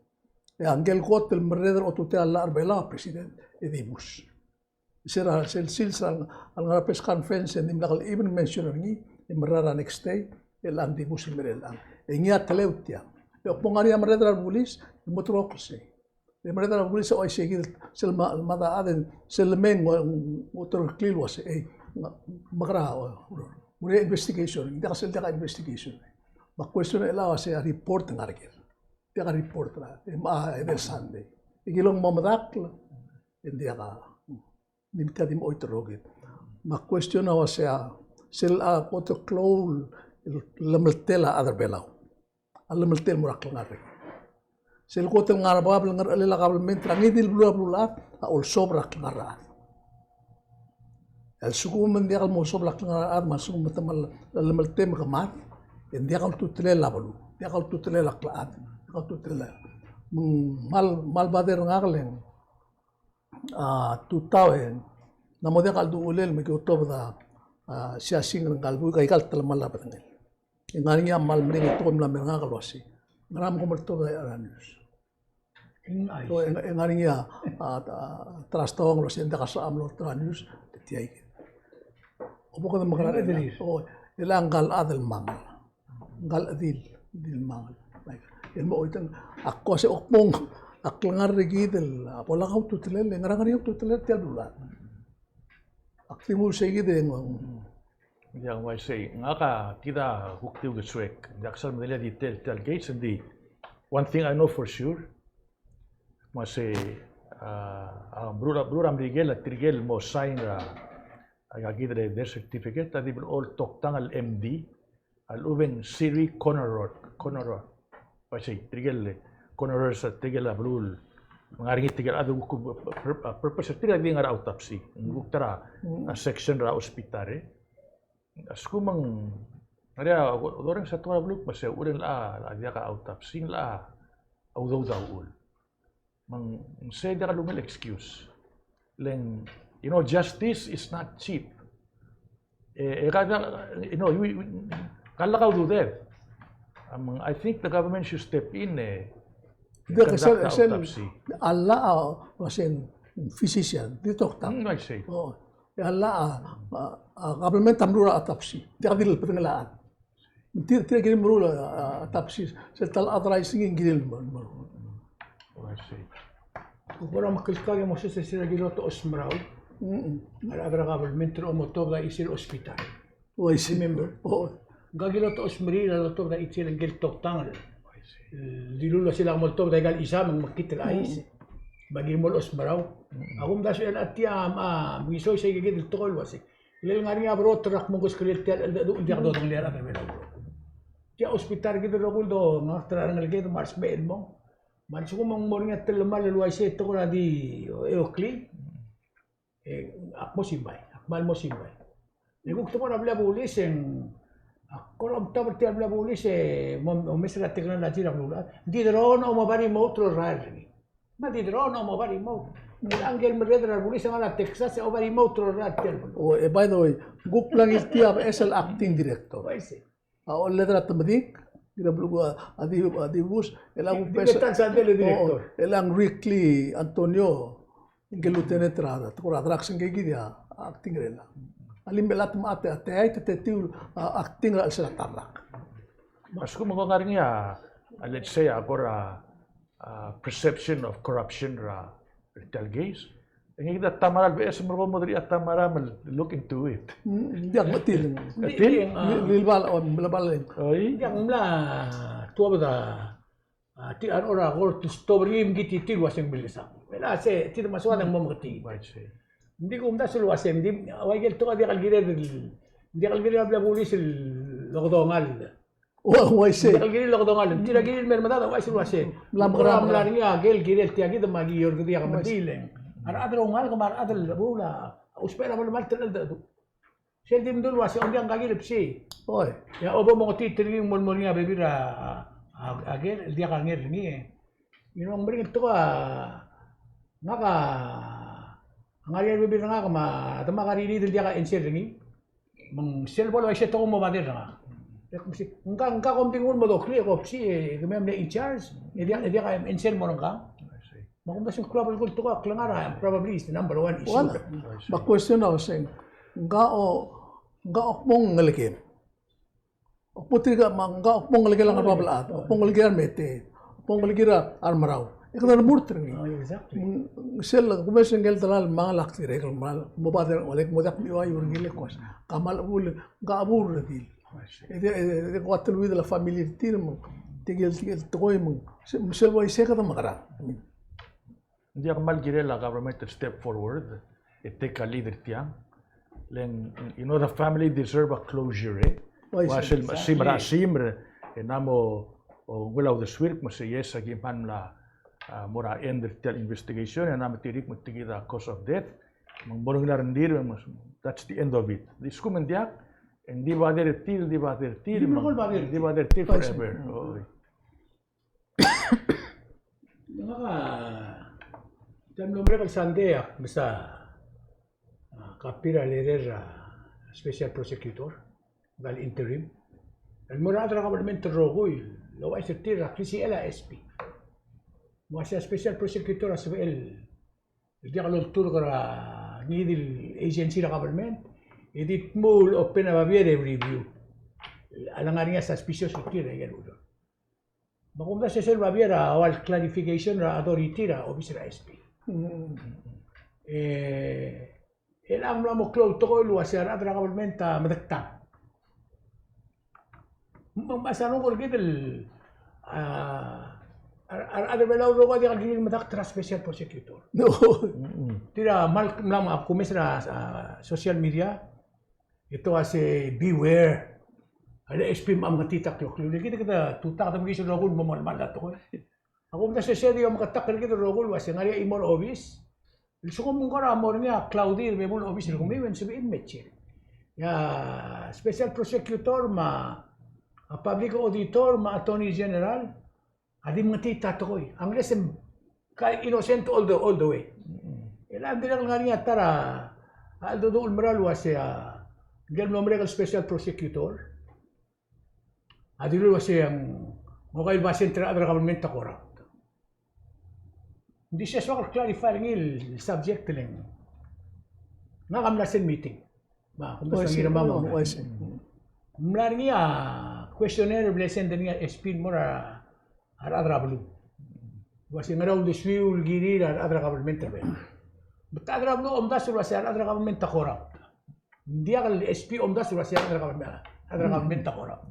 E a ngike el kot el merreder er a otutel a llach er a Belau a president, e dibus. Se er a, sel sils a, a ngar er a press conference, e ng dimlak el even mention er ngii, e merreder er a next day, e chelechang dibus el mer chelechang. E ngii a teleu tiang. E kmo ng ngar er ngii a merreder er a rebulis, e mo ulterekokl sei. E merreder er a rebulis a uaisei kid, sel ma, mad a chad, sel lemei ng, ng ulterekokl el uasei, e, ng, mekerang, o, mo er a investigation, ng diak sel diak a investigation. Me a question er chelechang a uasei a report ng ngar er ker. Diak a report er a, e, me a, e, Sunday. E kilong mo medakl, e ng diak a, ng di mei a di mo choit el rokir. Me a question a uasei a, sel a kot el klou el llemeltel a chad er a Belau. A llemeltel el mo er a klengar er ngii. Sel kot el ngar er a bab el ngerechelel a kabelment er a ngii di el beluu er a beluulechad, a olsobel er a klengar er a chad. A lsekum ng diak el mo olsobel er a klengar er a chad, me a lsekum me te mal llemeltel me ke mad, e ng diak a ultutelel a beluu, diak a ultutelel a klechad, diak a ultutelel a, me ng mal, mal bader er ngak el a tutau e ng mo diak a uldurech el me ki otobed a, a, siasing er ngka el buik aika el telemall a bedengel. E ng ngar er ngii a mal meringel tekoi el mla mer ngak el uasei, ngera me kom oltobed a, a news? Ng ngar er ngii a, a, a, trust er ngak el uasei ng diak a soam el oltobed a news, e tia ikid. Obo kede mekerang, o, chelechang ngka el chad el mangel. Ngka el chedil, chedil mangel. El mo oiteng, ak ko se okmong, a klengar er kid el, a bo lak a ultutelel, e ngerang, ngerang a ultutelel tia el beluulechad. Ak di mo sei kid e ng. Ng uaisei, ngak a kid a kuk di uldesuek, diak sel medengelii a detail tia el case, ng di, one thing I know for sure, me sei, a, a, beluu er a, beluu er a Merikel, a tirke el mo sign er a, a, aika kid el death certificate, a di blechoel toktang el M D, a lechub e ng Siri Conor, Conor. Uaisei, tirke el Conor, tirke el beluu el ngar er ngii tirke el chad el kuk pur-, pur-, purpose er tir a di ngar er a autopsy. Ng kuk ta er a, a section er a hospital, e. A lsekum ng ngar er ngii a, a dorrenges a tekoi er a beluu me se uchul e ng locha, a diak a autopsy, ng locha udoud a uchul. Me ng sei diak a lungil excuse. Le ng, you know, justice is not cheap. E, e ka, you know, we, we, ka lak a ududed. Um, I think the government should step in, e, conduct a autopsy. A llach a, uasei ng physician, di toktang. Mm, I see. O, e a llach a, a, a government a meruul a autopsy. Diak di el bedengel a chad. Tir, tir a kirir el meruul a, a, autopsy, sel ta el authorize er ngii e ng kirir el meruul. O, I see. Ko kora mekelkak e mo se, se, se er a kiloto osmerau. Mm-mm. A rechad er a government el mo tobed a chisel hospital. O, I see. Remember? O. Ngka kiloto osmerii a lotobed a chisel ngike el toktang. O, I see. Dilu el uasei lak mo tobed a ikal chisel me ng mekngit el chais. Mm. Me a kirir el mo osmerau. Mm. A kumdasu e a tia, a, me ng soiseb e kid el tekoi el uasei. Le ngar er ngii a broad er a kmo ng keskelel tia el cheldecheduch, ng diak dodengelii a rechad er a Belau. Tia hospital er kid el rokui el dongar er a rengeleked me a resmecher el mong. Me a lsekum ng mo er ngii a telemall el uaisei e tekoi er a di eoklii. E ak mo simbai, ak kmal mo simbai. E kuk tekoi er a blil a bulis e ng, ak kora omtab er tia el blil a bulis e mo, mo omes er a technology er a beluulechad. Ng di drone a mo ba remote el rael er ngii. Me a di drone a mo ba remote. Ng ngikel merreder er a bulis a ngar er a Texas e a mo ba remote el rael er tia el beluu. Oh, e by the way, kuk mla ngii tia a beches el acting director. Uaisei. A oled er a Temedik, kid a belkul a di, a di bus, el a di, di beches, betan sa el director. Oh, el a Ricky Antonio, ngike el lieutenant er a, tekoi er a drugs ngike kid a acting er ngii. A limel a te, a te, a te, a te, a acting er a chelsel a ta el rak. Me a lsekum ng ngar er ngii a, a, let's say, a kora, a, perception of corruption er a, er tia el case. E ngii kid a ta er a beches el mo er kau mo deriu a ta er a me look into it. Mm, diak, me tir. Tir? Di, di, a. Li-, lilbal, o, lilbal. Oi. Diak, mla tuobed a, a, tir a rechad er a kort el stop er ngii me ki tir el uaseng milkesang. Me a se, tir me a soad e ng mo meketii. Bai, sei. Ng di kumdasu el uaseng, ng di, ua ikel tekoi a diak el kired el, diak el kired a blil a bulis el okedongall. Ua, uaisei. Diak el kirir el okedongall. Tir a kirir el mer medad a uaisei el uasei. Mla mekerang, mla er ngii a kel kirel tia kid me aki orrekedii a kemedileng. A rechad er a oungalek me a rechad el chebuul a ousbech er a belemalt el cheldecheduch. Sel di mdu el uasei, ng diak, ng kirir el bsii. Oi. E a obo mongetii er ngii el mo, mo er ngii a bebil er a, a, a ker el diak a nger er ngii e. You know, ng meringel tekoi a, ngak a, a ngar er ngii a rebebil er ngak me a demak a ririd el diak a answer er ngii. Me ng sel bo el uaisei e te ko mo bother er ngak. E ke msei, ngka, ngka kom di nguu el mo doklii e ko bsii e kemiu a mle in charge, e diak, e diak a answer el mo er ngkang. Me a kumdasu ng klou a belkul el tekoi a klengar a probably is the number one issue. Wala. Me a question a uaseng, ngka o, ngka o kmo ng ngelekem. Okbo tirka me ngka, okbo ngelekel a ngar er a bab el chad, okbo ngelekel a remeteet, okbo ngelekel a remerau. E kede remurt er ngii. Oh, exactly. Mm, sel kumes er ngii el delal me a ngalek tirke el meral mo bother, olek mo diak miuaiu er ngii el kmo, ka mal chebuul, ngka a chebuul el redil. E de, e de, e de ko a teluid el family er tir me ng, tirke el, tirke el tekoi me ng, se-, sel uaisei e kede mekerang. Ng diak kmal kirel a government el step forward e take a lead er tiang. Le ng, you know, the family deserve a closure, e. Oi, ua sel, exactly. Simer a simer, e ng mo, o, nguu a uldesuir, me se yes, aki kmal mla, a, mo er a end er tia el investigation, e ng mo tirke me tirke a cause of death, me ng mo er ngii a rengrir, me that's the end of it. Di lsekum ng diak, e ng di bother er tir, di bother er tir, di bother er tir, di bother er tir forever. Oi. Ngak a, tia el mlo merek el Sunday ak mesa, a, copy er a letter er a special prosecutor, el interim. El mo er a rechad er a government el rokui, el ouchais er tir er a klisichel a S P. Me uasei a special prosecutor a sebechel el diak lolturk er a ngii di el agency er a government, e di dmu el open a babier e review a le ngar er ngii a suspicious er tir er a ikel ureor. Me a kumdasu e sel babier a ua el clarification er a authority er a obis er a S P. Mm. E, e ng mla mo klou el tekoi el uasei a rechad er a government a medektang. Me, me a sa rokui er kid el, a, a, a, a rechad er a Belau el rokui a diak el kirir el medakt er a special prosecutor. No. Tir a kmal mla mo kumes er a, a, social media, e te uasei beware. A le S P me a mengetit a kloklir. Le kid kede tutau, kede mekiis el rokui el mo melemalt a tekoi. A kumdasu e sei di omeketakl er kid el rokui el uasei ng ngar er ngii a chimo er a obis. Lsekum ng kora mo er ngii a cloudy er a bebul obis er kemiu e ng sebechir el mechir. E a special prosecutor me a public auditor me a attorney general a di mengetit a tekoi. Unless ng ka innocent all the, all the way. E le ng dirrek el ngar er ngii a ta er a cheldecheduch el mera el uasei a ngike el mlo merek el special prosecutor a dilu el uasei ng okai el basent er a rechad er a government a corrupt. Ng di se soak el clarify er ngii el subject e le ng, ngak a mla sel meeting. Me a kumdasu a ngii er a mong. Ng mla er ngii a questionnaire el mle send er ngii a S P el mo er a rechad er a beluu el uasei ngera uldesuiu el kirir a rechad er a government er a Belau. Me a rechad er a beluu a omdasu el uasei a rechad er a government a corrupt. Ng diak el S P a omdasu el uasei a rechad er a government, a rechad er a government a corrupt.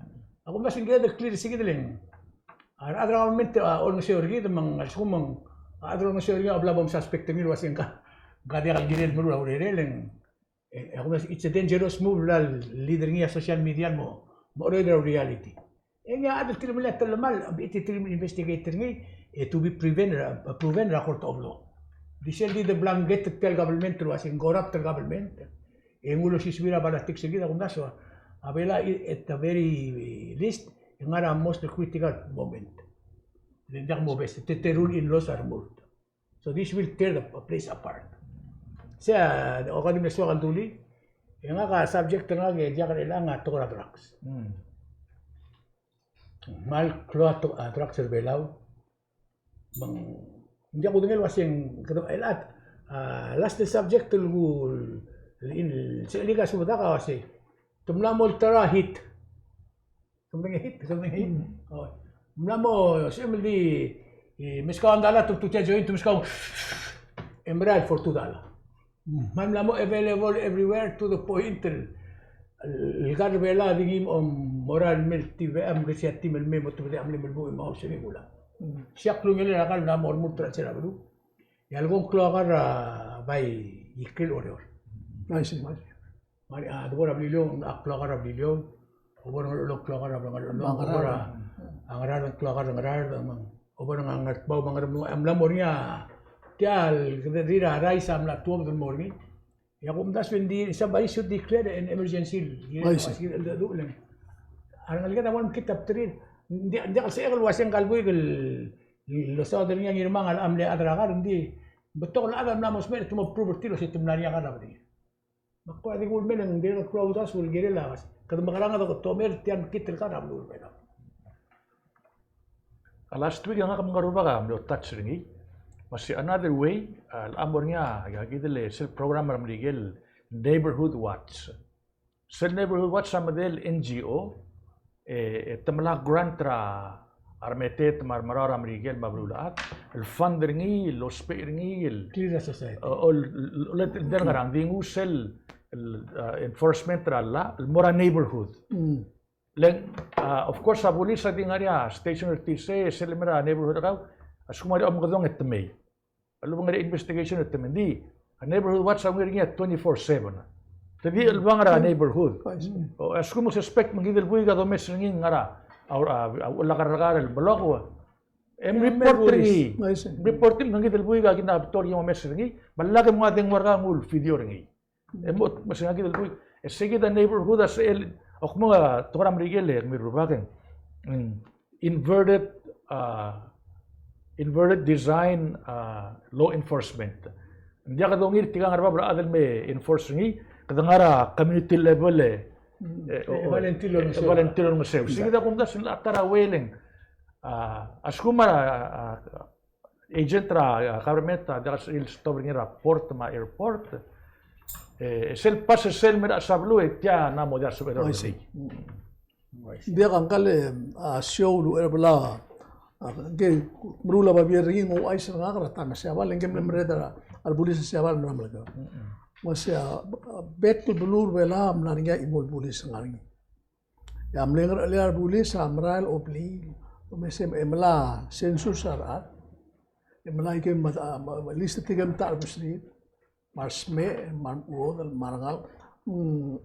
A kumdasu ng kired el clear er se kid el ng, a rechad er a government a olengeseu er kid me ng a lsekum ng a rechad er a olengeseu er ngii a bla bo msuspect er ngii el uasei ngka, ngka diak el kirel el meruul a urerel e ng, e, a kumdasu it's a dangerous move el lead er ngii a social media el mo, mo cheroid er a reality. E ngii a chad el tir el mle telemall, a bechit e tir el investigate er ngii, e to be prevent, uh, proven er a court of law. Di sel di de blanket er tia el government el uasei ng corrupt el government. E ng ulosisiu er a politics er kid, a kumdasu a Belau at the very least, e ngar er a most critical moment. Le ng diak mobes, te, te rule in laws are moved. So this will tear the place apart. Sei a, oka di mle soak el dulii, e ngak a subject er ngak e diak er chelechang a tekoi er a drugs. Mm. Ng kmal klou a to-, a drugs er Belau. Me ng diak kudengei el uasei ng, kede, el at, a, last subject el ku, el, el, se el ika subedak a uasei. Te mla mo olterau a hit. Te mla mo hit, te mla mo hit. Mm. O. Mla mo, se el di, e, meskau a dollar, te, te tia join, te meskau. E merael for two dollar. Me ng mla mo available everywhere to the point el, el kar er Belau a di ngii a mo er a mle tibecham, me se a team el mei mo tebedii a mle melbuuch e mo ousengii a kulang. Mm. Sei a klungiolel a kar el mla mo remurt er a chelsel a beluu. E a leko ng klou a kar er a bai ikrel Oreor. I see. Me a, a, debo er a Beliliou, a klou a kar er a Beliliou. Obo er a Ngerchelong, klou a kar er a Ngerchelong. Obo er a, a Ngaraard, klou a kar er a Ngaraard. Obo er a Ngatpang, me a Ngeremlengui, a mla mo er ngii a, tia el, kede rir a rais a mla tuobed el mo er ngii. E a kumdasu e ng di, somebody should declare an emergency. I see. A rengeleked a bo lemekngit a bterir. Ng di, ng diak el sebechek el uasei ngka el buik el, el losaod er ngii a Ngirmang a mle chad er a kar, ng di, betok el chad a mla mo smecher e te mo prove er tir el uasei te mla er ngii a kar er a bterir. Me ak kora di kulmel e ng dirrek el klou a uldasu el kirel a, kede mekerang e kede tomel tia el mekngit el kar er a beluu er Belau. A last week e ngak me a Ngerubak a mlo touch er ngii. Me se another way, a, el mo er ngii a, a kid el sel program er a Merikel, Neighborhood Watch. Sel Neighborhood Watch a medal N G O, e, e te melai a grant er a remeteet me a remerau er a Merikel me a beluulechad, el fund er ngii, el ousbech er ngii, el, clean the society. O, o, el, el, el, el, ngerang, di nguu sel, el, a, enforcement er a llach, el mo er a neighborhood. Mm. Le ng, a, of course, a bulis a di ngar er ngii a station er tir, se, sel mei er a neighborhood er kau, a lsekum ng ngar er ngii a omekedong e te mei. A lebo ngar er ngii a investigation e te mei. Ng di, a neighborhood watch a ungil er ngii a twenty-four seven. Te di chelebangel er a neighborhood. I see. O, a lsekum ng suspect me ng kid el buik a domes er ngii el ngar er a, a, a, a, uchul a kerrekar el block, e, e report er ngii. I see. Report er ngii me ng kid el buik a kid a betok el ngii a omes er ngii, me a lak e mo dengua er kau e nguu el video er ngii. E mo, me se ng kid el buik. E se kid a neighborhood a sel, a kmo a tekoi er a Merikel e, me a Rubak e ng, mm, inverted, a, inverted design, a, law enforcement. Ng diak kede ungil tirka el ngar er a bab el chad el me enforce er ngii, kede ngar er a community level e, mm, e, e, o, volunteer el, e, olengeseu. Volunteer el olengeseu. Se kid a kumdasu el ta er a uaisei, a, a lsekum a, a, a, agent er a, a, government a diak el stop er ngii er a port me a airport. E, sel pass er sel mei er a chelsel a beluu e tia a mo diak el sebechel. I see. Ng diak a ngkal, a, show el uchei er a Belau, a, ngke meruul a babier er ngii, ng ouchais er ngak er a taem er a Siabal, ngke mle merreder a rebulis er a Siabal el mla melekoi. Me se a, a, bek el beluu er a Belau a mla er ngii a chimo el bulis el ngar er ngii. E a mle ngerechelel a rebulis a merael el obliil, me se e melai a census a rechad. E melai a ikel me, a, me, me list er tirke el metacherbesul, me a resmecher, me a remechuodel, me a rengalek. Mm,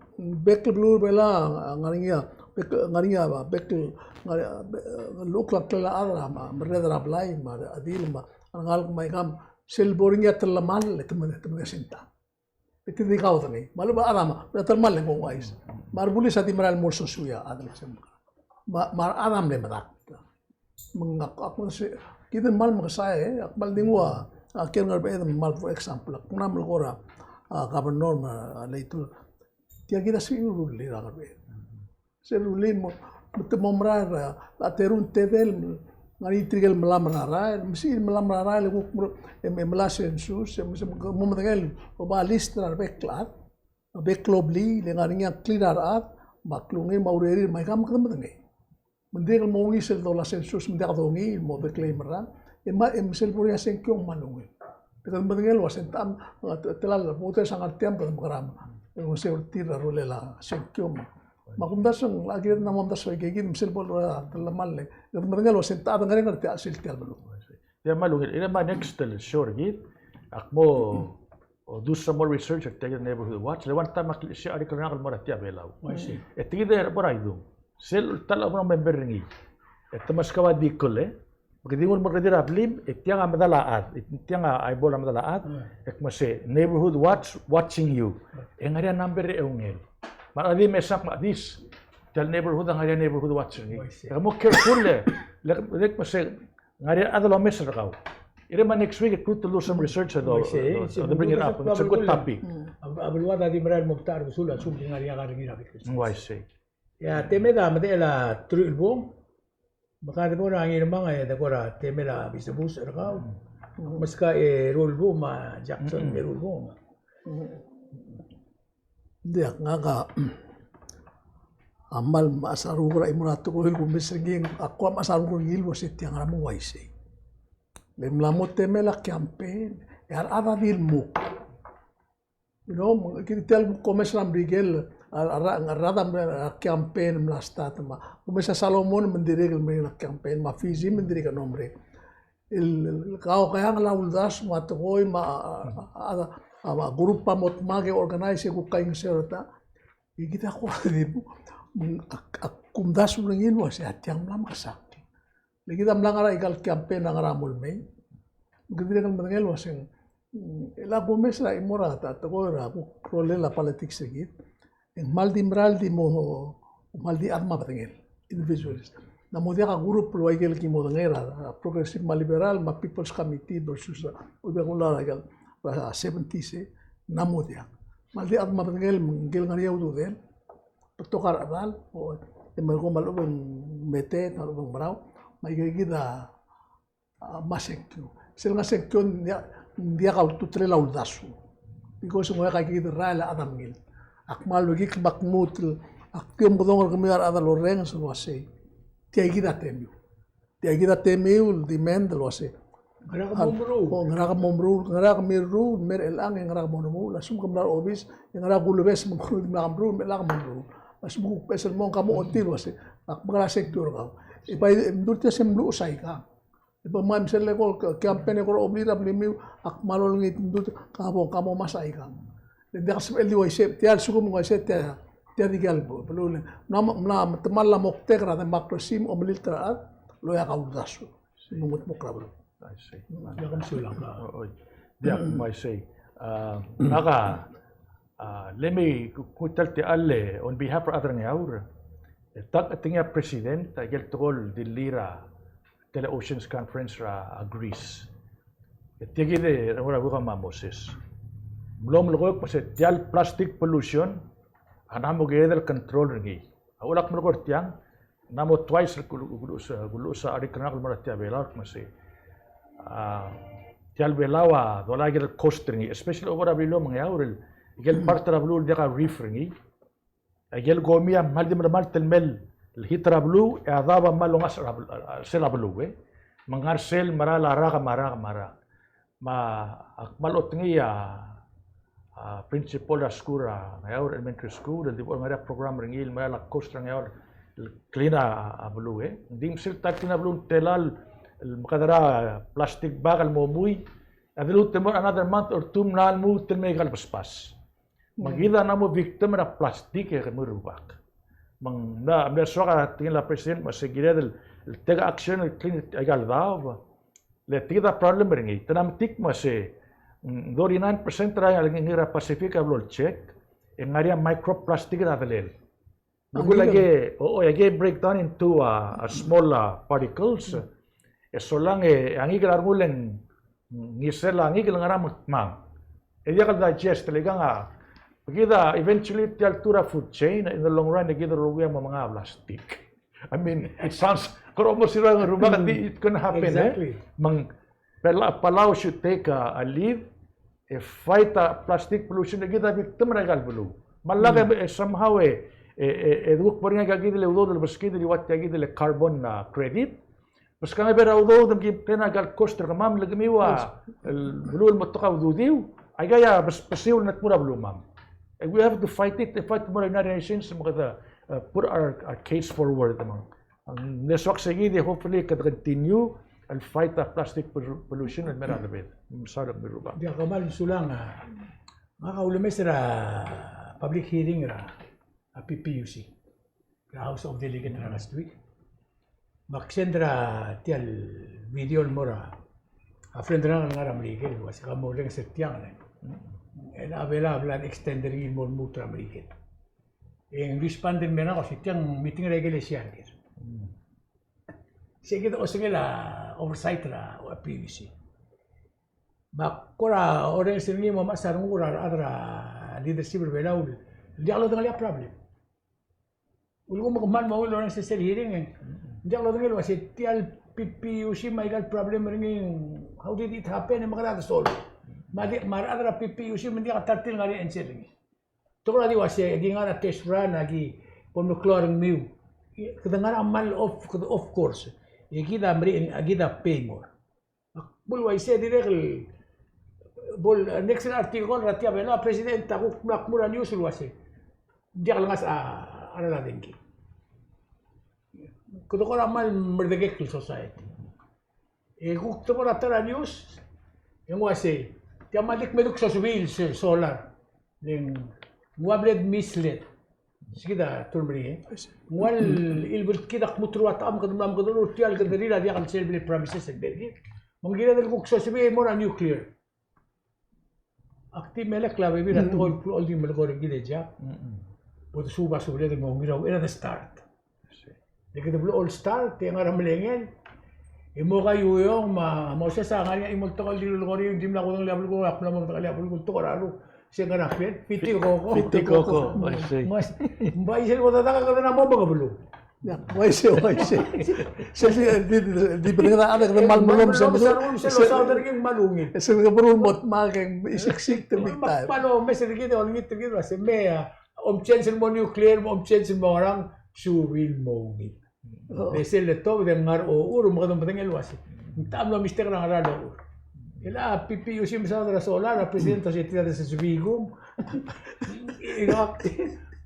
bek el beluu er a Belau a ngar er ngii a, bek, ngar er ngii a, bek el, ngar er ngii a, be-, llechukl a ngklel a chad er a, me a merreder er a blai, me a redil, me a rengalek, me aikang, sel bo er ngii a telemall, e te me, te me senta. E te di kau dengei. Me a lebo a chad a, me a telemall e ng ouchais. Me a rebulis a di merael el mo sosui a chad el se me, me a, me a rechad a mle medakt. Me ng ak, ak, se, kid el kmal mekesai, e, ak kmal di nguu a, a, kiei er a Ngerbeched me ng kmal, for example, ak mla melekoi er a, a, governor me a, a, legislator. Tia kid a sebechir el rullii er a Ngerbeched. Sel rullii el mo, me te mo merael er a, a terung tedei el, ngar er ngii tirke el melamp er a rael, me se el melamp er a rael, e kuk mo, e, e melai a census, e, me se mo medengei el, oba list er a rebek el chad, bek el obliil, e ngar er ngii a ngklir a rechad, me a klungel, me a urerir, me aika me kede medengei. Me ng dirrek el mo ungil sel dolai a census, me ng diak dongiil el mo beklei merang, e ma, e me sel bo er ngii a sengkio me ng kmal ungil. Te kede medengei el ua se ng techa, a, te, tela el voters a ngar tiang me kede mekerang. E ng olengeseu er tir a rolel a sengkio me. Me a kumdasu e ng, a kired el mo omdasu a ikakid, me sel bo el, a, telemall e. Kede medengei el ua se ng techa a dengerenger er tia el sils er tia el beluu. Tia me a ungil, e me a next el show er kid, ak mo, o, do some more research er tia el neighborhood watch, le one time ak klisiich a article er ngak el mo er a Tia Belau. I see. E tia kid e bo er a idung. Sel ta el obengkel a member er ngii. E te meskau a di kol, e. Me ke di nguu el mo er a blim, e tiang a medal a chad, e tiang a eyeball a medal a chad, e kmo se neighborhood watch, watching you. E ngar er ngii a number e ungil. Me a di mesa me a dis, tia el neighborhood a ngar er ngii a neighborhood watch er ngii. E mo careful, e. Le, le kmo se ngar er ngii a chad el omes er kau. Irei me a next week e kuk te do some research e do, do, do bring it up. It's a good topic. A beluad a di merael el mo metacherbesul a lsekum ng ngar er ngii a kar er ngii er a bek el. Uaisei. Ia, temed a medechel a truich el bung. Me kede bo er a Ngirmang e de kora temel a bisebus er kau. Meskau e eru el bung me a Jackson me eru el bung. Diak, ngak a kmal mechas a renguk er a chimo er a tekoi el kumes er ngii, ak kuk mechas a renguk er ngii el uase tiang a mo uaisei. Le mla mo temel a campaign, e a rechad a di lmuk. You know, me kid tia el kumes er a Merikel, a, a, a rechad a mla campaign mla start me a, kumes a Solomon me ng dirrek el mei a campaign, me a Fiji me ng dirrek el mei. El, el, el kau keang el uldasu me a tekoi me a, a, a, a, a group a mo dmak e organize e kuk kaingeseu er a ta. E kid a kora di bu, me ng, ak, ak kumdasu er ngii el uase a tiang mla mekesakl. Le kid a mla ngar er a ikal campaign a ngar er a mo el mei. Me kede dirrek el medengei el uase ng, mm, el a kumes er a chimo er a ta, tekoi er a kuk rolel a politics er kid. E ng kmal di mera el di mo, kmal di chad me a bedengel, individualist. Ng mo diak a group el ua ikel ki modengei er a, a progressive me a liberal me a People's Committee versus a, ua ikel, a, seventies, e, ng mo diak. Kmal di chad me a bedengel, me ng ngar er ngii a ududel. Betok a rechedal, o, e me kom a lechub e ng Mete, a lechub e ng Merau, me aika kid a, a, me a sengkio. Sel ngar er a sengkio ng diak, ng diak a ultutelel a uldasu. Because ng ua aika kid el rael a chad a mengil. Ak kmal mekikl me ak lmuut el, ak di omekedong er kemiu a rechad el orrenges el uasei. Tia kid a temiu. Tia kid a temiu el demand el uasei. Ngera ke mo meruul? O, ngera ke mo meruul, ngera kemiu el meruul, me er chelechang e ngera ke mo meruul, a lsekum ke mla er a obis, e ngera kulebes me ng kuk di mla ke meruul, me chelechang ke mo meruul. A lsekum kuk beches el mo, ng ka mo ochotii el uasei. Ak mekerang a sengkio er kau. E bai, e mdu er tia se mluches aikang. E bai, me ng sel leko el campaign e kora obliil er a blimiu, ak kmal olengit el mdu er tia, ka bo, ka mo omes aikang. Le ng diak el sebechel di uaisei, tia a lsekum ng uaisei, tia, tia di kmal bo, beluu le. Mla, mla, metemall a moktek er a democracy, me a omelilt er a chad, el oeak a uldasu. Ng mo kmo er a beluu. I see. Diak, mesulang. O, oi. Diak, me uaisei. A, ngak a, a, le mei ku-, kuk ta el techall e, on behalf er a rechad er a Ngeaur, e, ta el kngii a president, a ikel tekoi el dilu er a, tele Oceans Conference er a, a Greece. E tia kid e, er a Buik me a Moses. Mlo melekoi el kmo se tia el plastic pollution, a ng mo kired el control er ngii. A uchul ak melekoi er tiang, ng mo twice el kulu-, kulu-, kuluches a, kuluches a article er ngak el mo er a tia Belau el kmo se, a, tia el Belau a dolai a ikel cost er ngii, especially over a Beliliou me a Ngeaur el, ikel part er a beluu el diak a reef er ngii. Ikel komi a kmal di melemalt el mei el hit er a beluu, e a daob a kmal ongasech er a bel-, er sel a beluu, e. Me ng ngar sel merael a rak me a rak me a rak. Me ak kmal otengii a, a, principal er a skuul er a Ngeaur Elementary School, el di bo el ngar er ngii a program er ngii el merael a cost er a Ngeaur el clean a, a beluu, e. Ng di msir ta el clean a beluu, ng tela el, el mekedera plastic bag el mo mui, a dilu te mo er a another month or two, mla lmuut el mei aika el besbas. Me kid a ng mo victim er a plastic e kemiu el rubak. Me ng mla, mla soak a tekingel a president me se kired el, el take action el clean aika el daob. Le tia kid a problem er ngii. Te mla metik me se, mm, thirty-nine percent er a ngar er a Pacific a blo el check, e ng ngar er ngii a microplastic er a delel. Belkul a ike, o, o, a ike break down into a, a small, a, particles. E solang e a ngikel a rengul e ng ngisel a ngikel el ngar er a mekmang. E diak el digest, le ikang a, kid a eventually tia el through a food chain, in the long run, e kid a rokui a mo menga a plastic. I mean, it sounds, kora almost irang rubak, it can happen, e? Exactly. Me ng, Pala-, Palau should take a, a lead, e fight a plastic pollution, e kid a victim er aika el beluu. Me a lak e, e somehow e, e, e, e duk bo er ngii aika kid el udoud el beskid el ua tia kid el carbon, a, credit. Beskang e bo er a udoud me ki obtain aika el cost er kemam, le kemiu a, el beluu el mo betok a ududiu, aika a bes-, besiu el netmur a belumam. And we have to fight it, fight mo er a United Nations, me kede, uh, put our, our case forward, me ng Ng mle soak se kid e hopefully kede continue el fight a plastic pollu-, pollution el mei er a debed. Mesaul e kemiu el rubak. Diak, kmal mesulang a. Ngak a ulemes er a public hearing er a, a P P U C. er a House of Delegate er a last week. Me ak send er tia el video el mo er a friend er ngak el ngar er a Merikel, el uase ke mo orrenges er tiang. E a Belau a bla el extend er ngii el mo lmuut er a Merikel. E ng respond el mei er ngak el uase tiang meeting er a ikelesia el ker. Se kid a osengel a oversight er a P U C. Me ak kora orrenges er ngii el mo mechas a renguk er a rechad er a leadership er a Belau el diak lodengelii a problem. Ulekum ke kmal mo ungil el orrenges er sel hearing e ng diak lodengei el uase tia el P P U C me aika el problem er ngii, how did it happen, e mekera de solve. Me a di, me a rechad er a P P U C me ng diak a ta er tir el ngar er ngii a answer er ngii. Te kora di uase, aki ngar er a test run, aki bo mle klou a rengmiu. Kede ngar er a kmal off, kede off course. E kid a mle, aki kid a pay more. Ak bo el uaisei, dirrek el bo el next article er a tia Belau, a president a kuk mla kmu er a news el uase ng diak lengasech a, a rechad er a dengki. Kede kora kmal merdekek el society. E kuk te bo er a ta er a news e ng uaisei, tia kmal di kmeduk sosebii el se-, solar. Le ng ua bla de misled. Sei kid a term er ngii, e. Ng ua el, el bla kid a kmu teru a techam, kede mla mekedecherur tia el kederir a diak el sel bla promises el ber kid. Me ng kired el kuk sosebii el mo er a nuclear. Ak di melekoi a bebil er a tekoi el klou el di melekoi er kid e Jack. Bo desuub a subeled el mo ungil er a uchei er a de start. E kede blechoel start e ngar er a Melengel. E mo Kaiuiong me a Moses a ngar er ngii a chimo el tekoi el di lulekoi er ngii, ng di mla kudengelii a belkul, ak mla mo medengelii a belkul, tekoi er a ruk. Se ngar er a Fiti Koko. Fiti Koko, I see. Mas, ng bai sel bo dedak e kede mo mekebeluu. Uaisei, uaisei. Sel di, di, di, di, di, di, di, di, sel keberul mo dmak e ng isiksik te big time. Me a kmal omes er kid, olengit er kid, se mei a, om change el mo nuclear, om change el mo ngerang, subii el mo ungil. Me sel letobed e ng ngar er a ochur, me kede medengei el uase ng techa mlo mistake er a ngera el ochur. E le a P P U C a mesaod er a solar, a president a se tia de sesebii kung. Ina,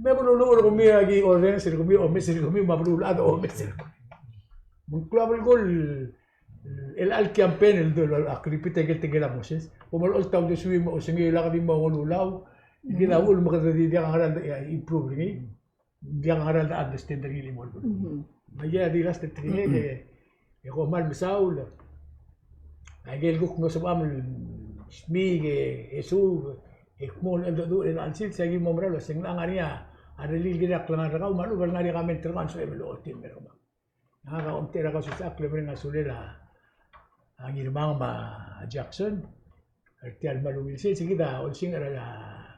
me bo luluuch er kemiu, aki orrenges er kemiu, omes er kemiu, me a beluulechad a omes er kemiu. Me ng klou a belkul el, el campaign el, el, ak repeat aike el tekingel a Moses. Bo melecholt a uldesuiu me a osengir el lak di mo ngelulau. Kid a uchul me kede di diak a ngera el de, e, improve er ngii. Diak a ngera el de understand er ngii el chimo el beluu. Me aia di last el tekingek e, e kom kmal mesaul. Aike el kuk mlo sebecham el smiik e, e suub, e kmo el cheldecheduch er a chelsel, se aki mo mera el uase ng ngar er ngii a rellii el kirel a klengar er kau, me a lechub e ng ngar er ngii a comment er kau, a lsoech e mlo ochotii el mer kemam. Ngak a omtechei er a Kausisechakl el mereng a sulel a Ngirmang me a Jackson er tia el kmal ungil sils. Kid a olsingch er a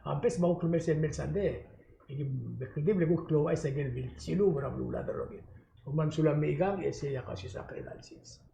campus me a kuk lemei sel mei el Sunday. E ki bek el di mle kuk klou a chais aike el bilsiluub er a beluulechad el rokir. Kom kmal mesulang, Meikang, e sei a Kausisechakl er a chelsel.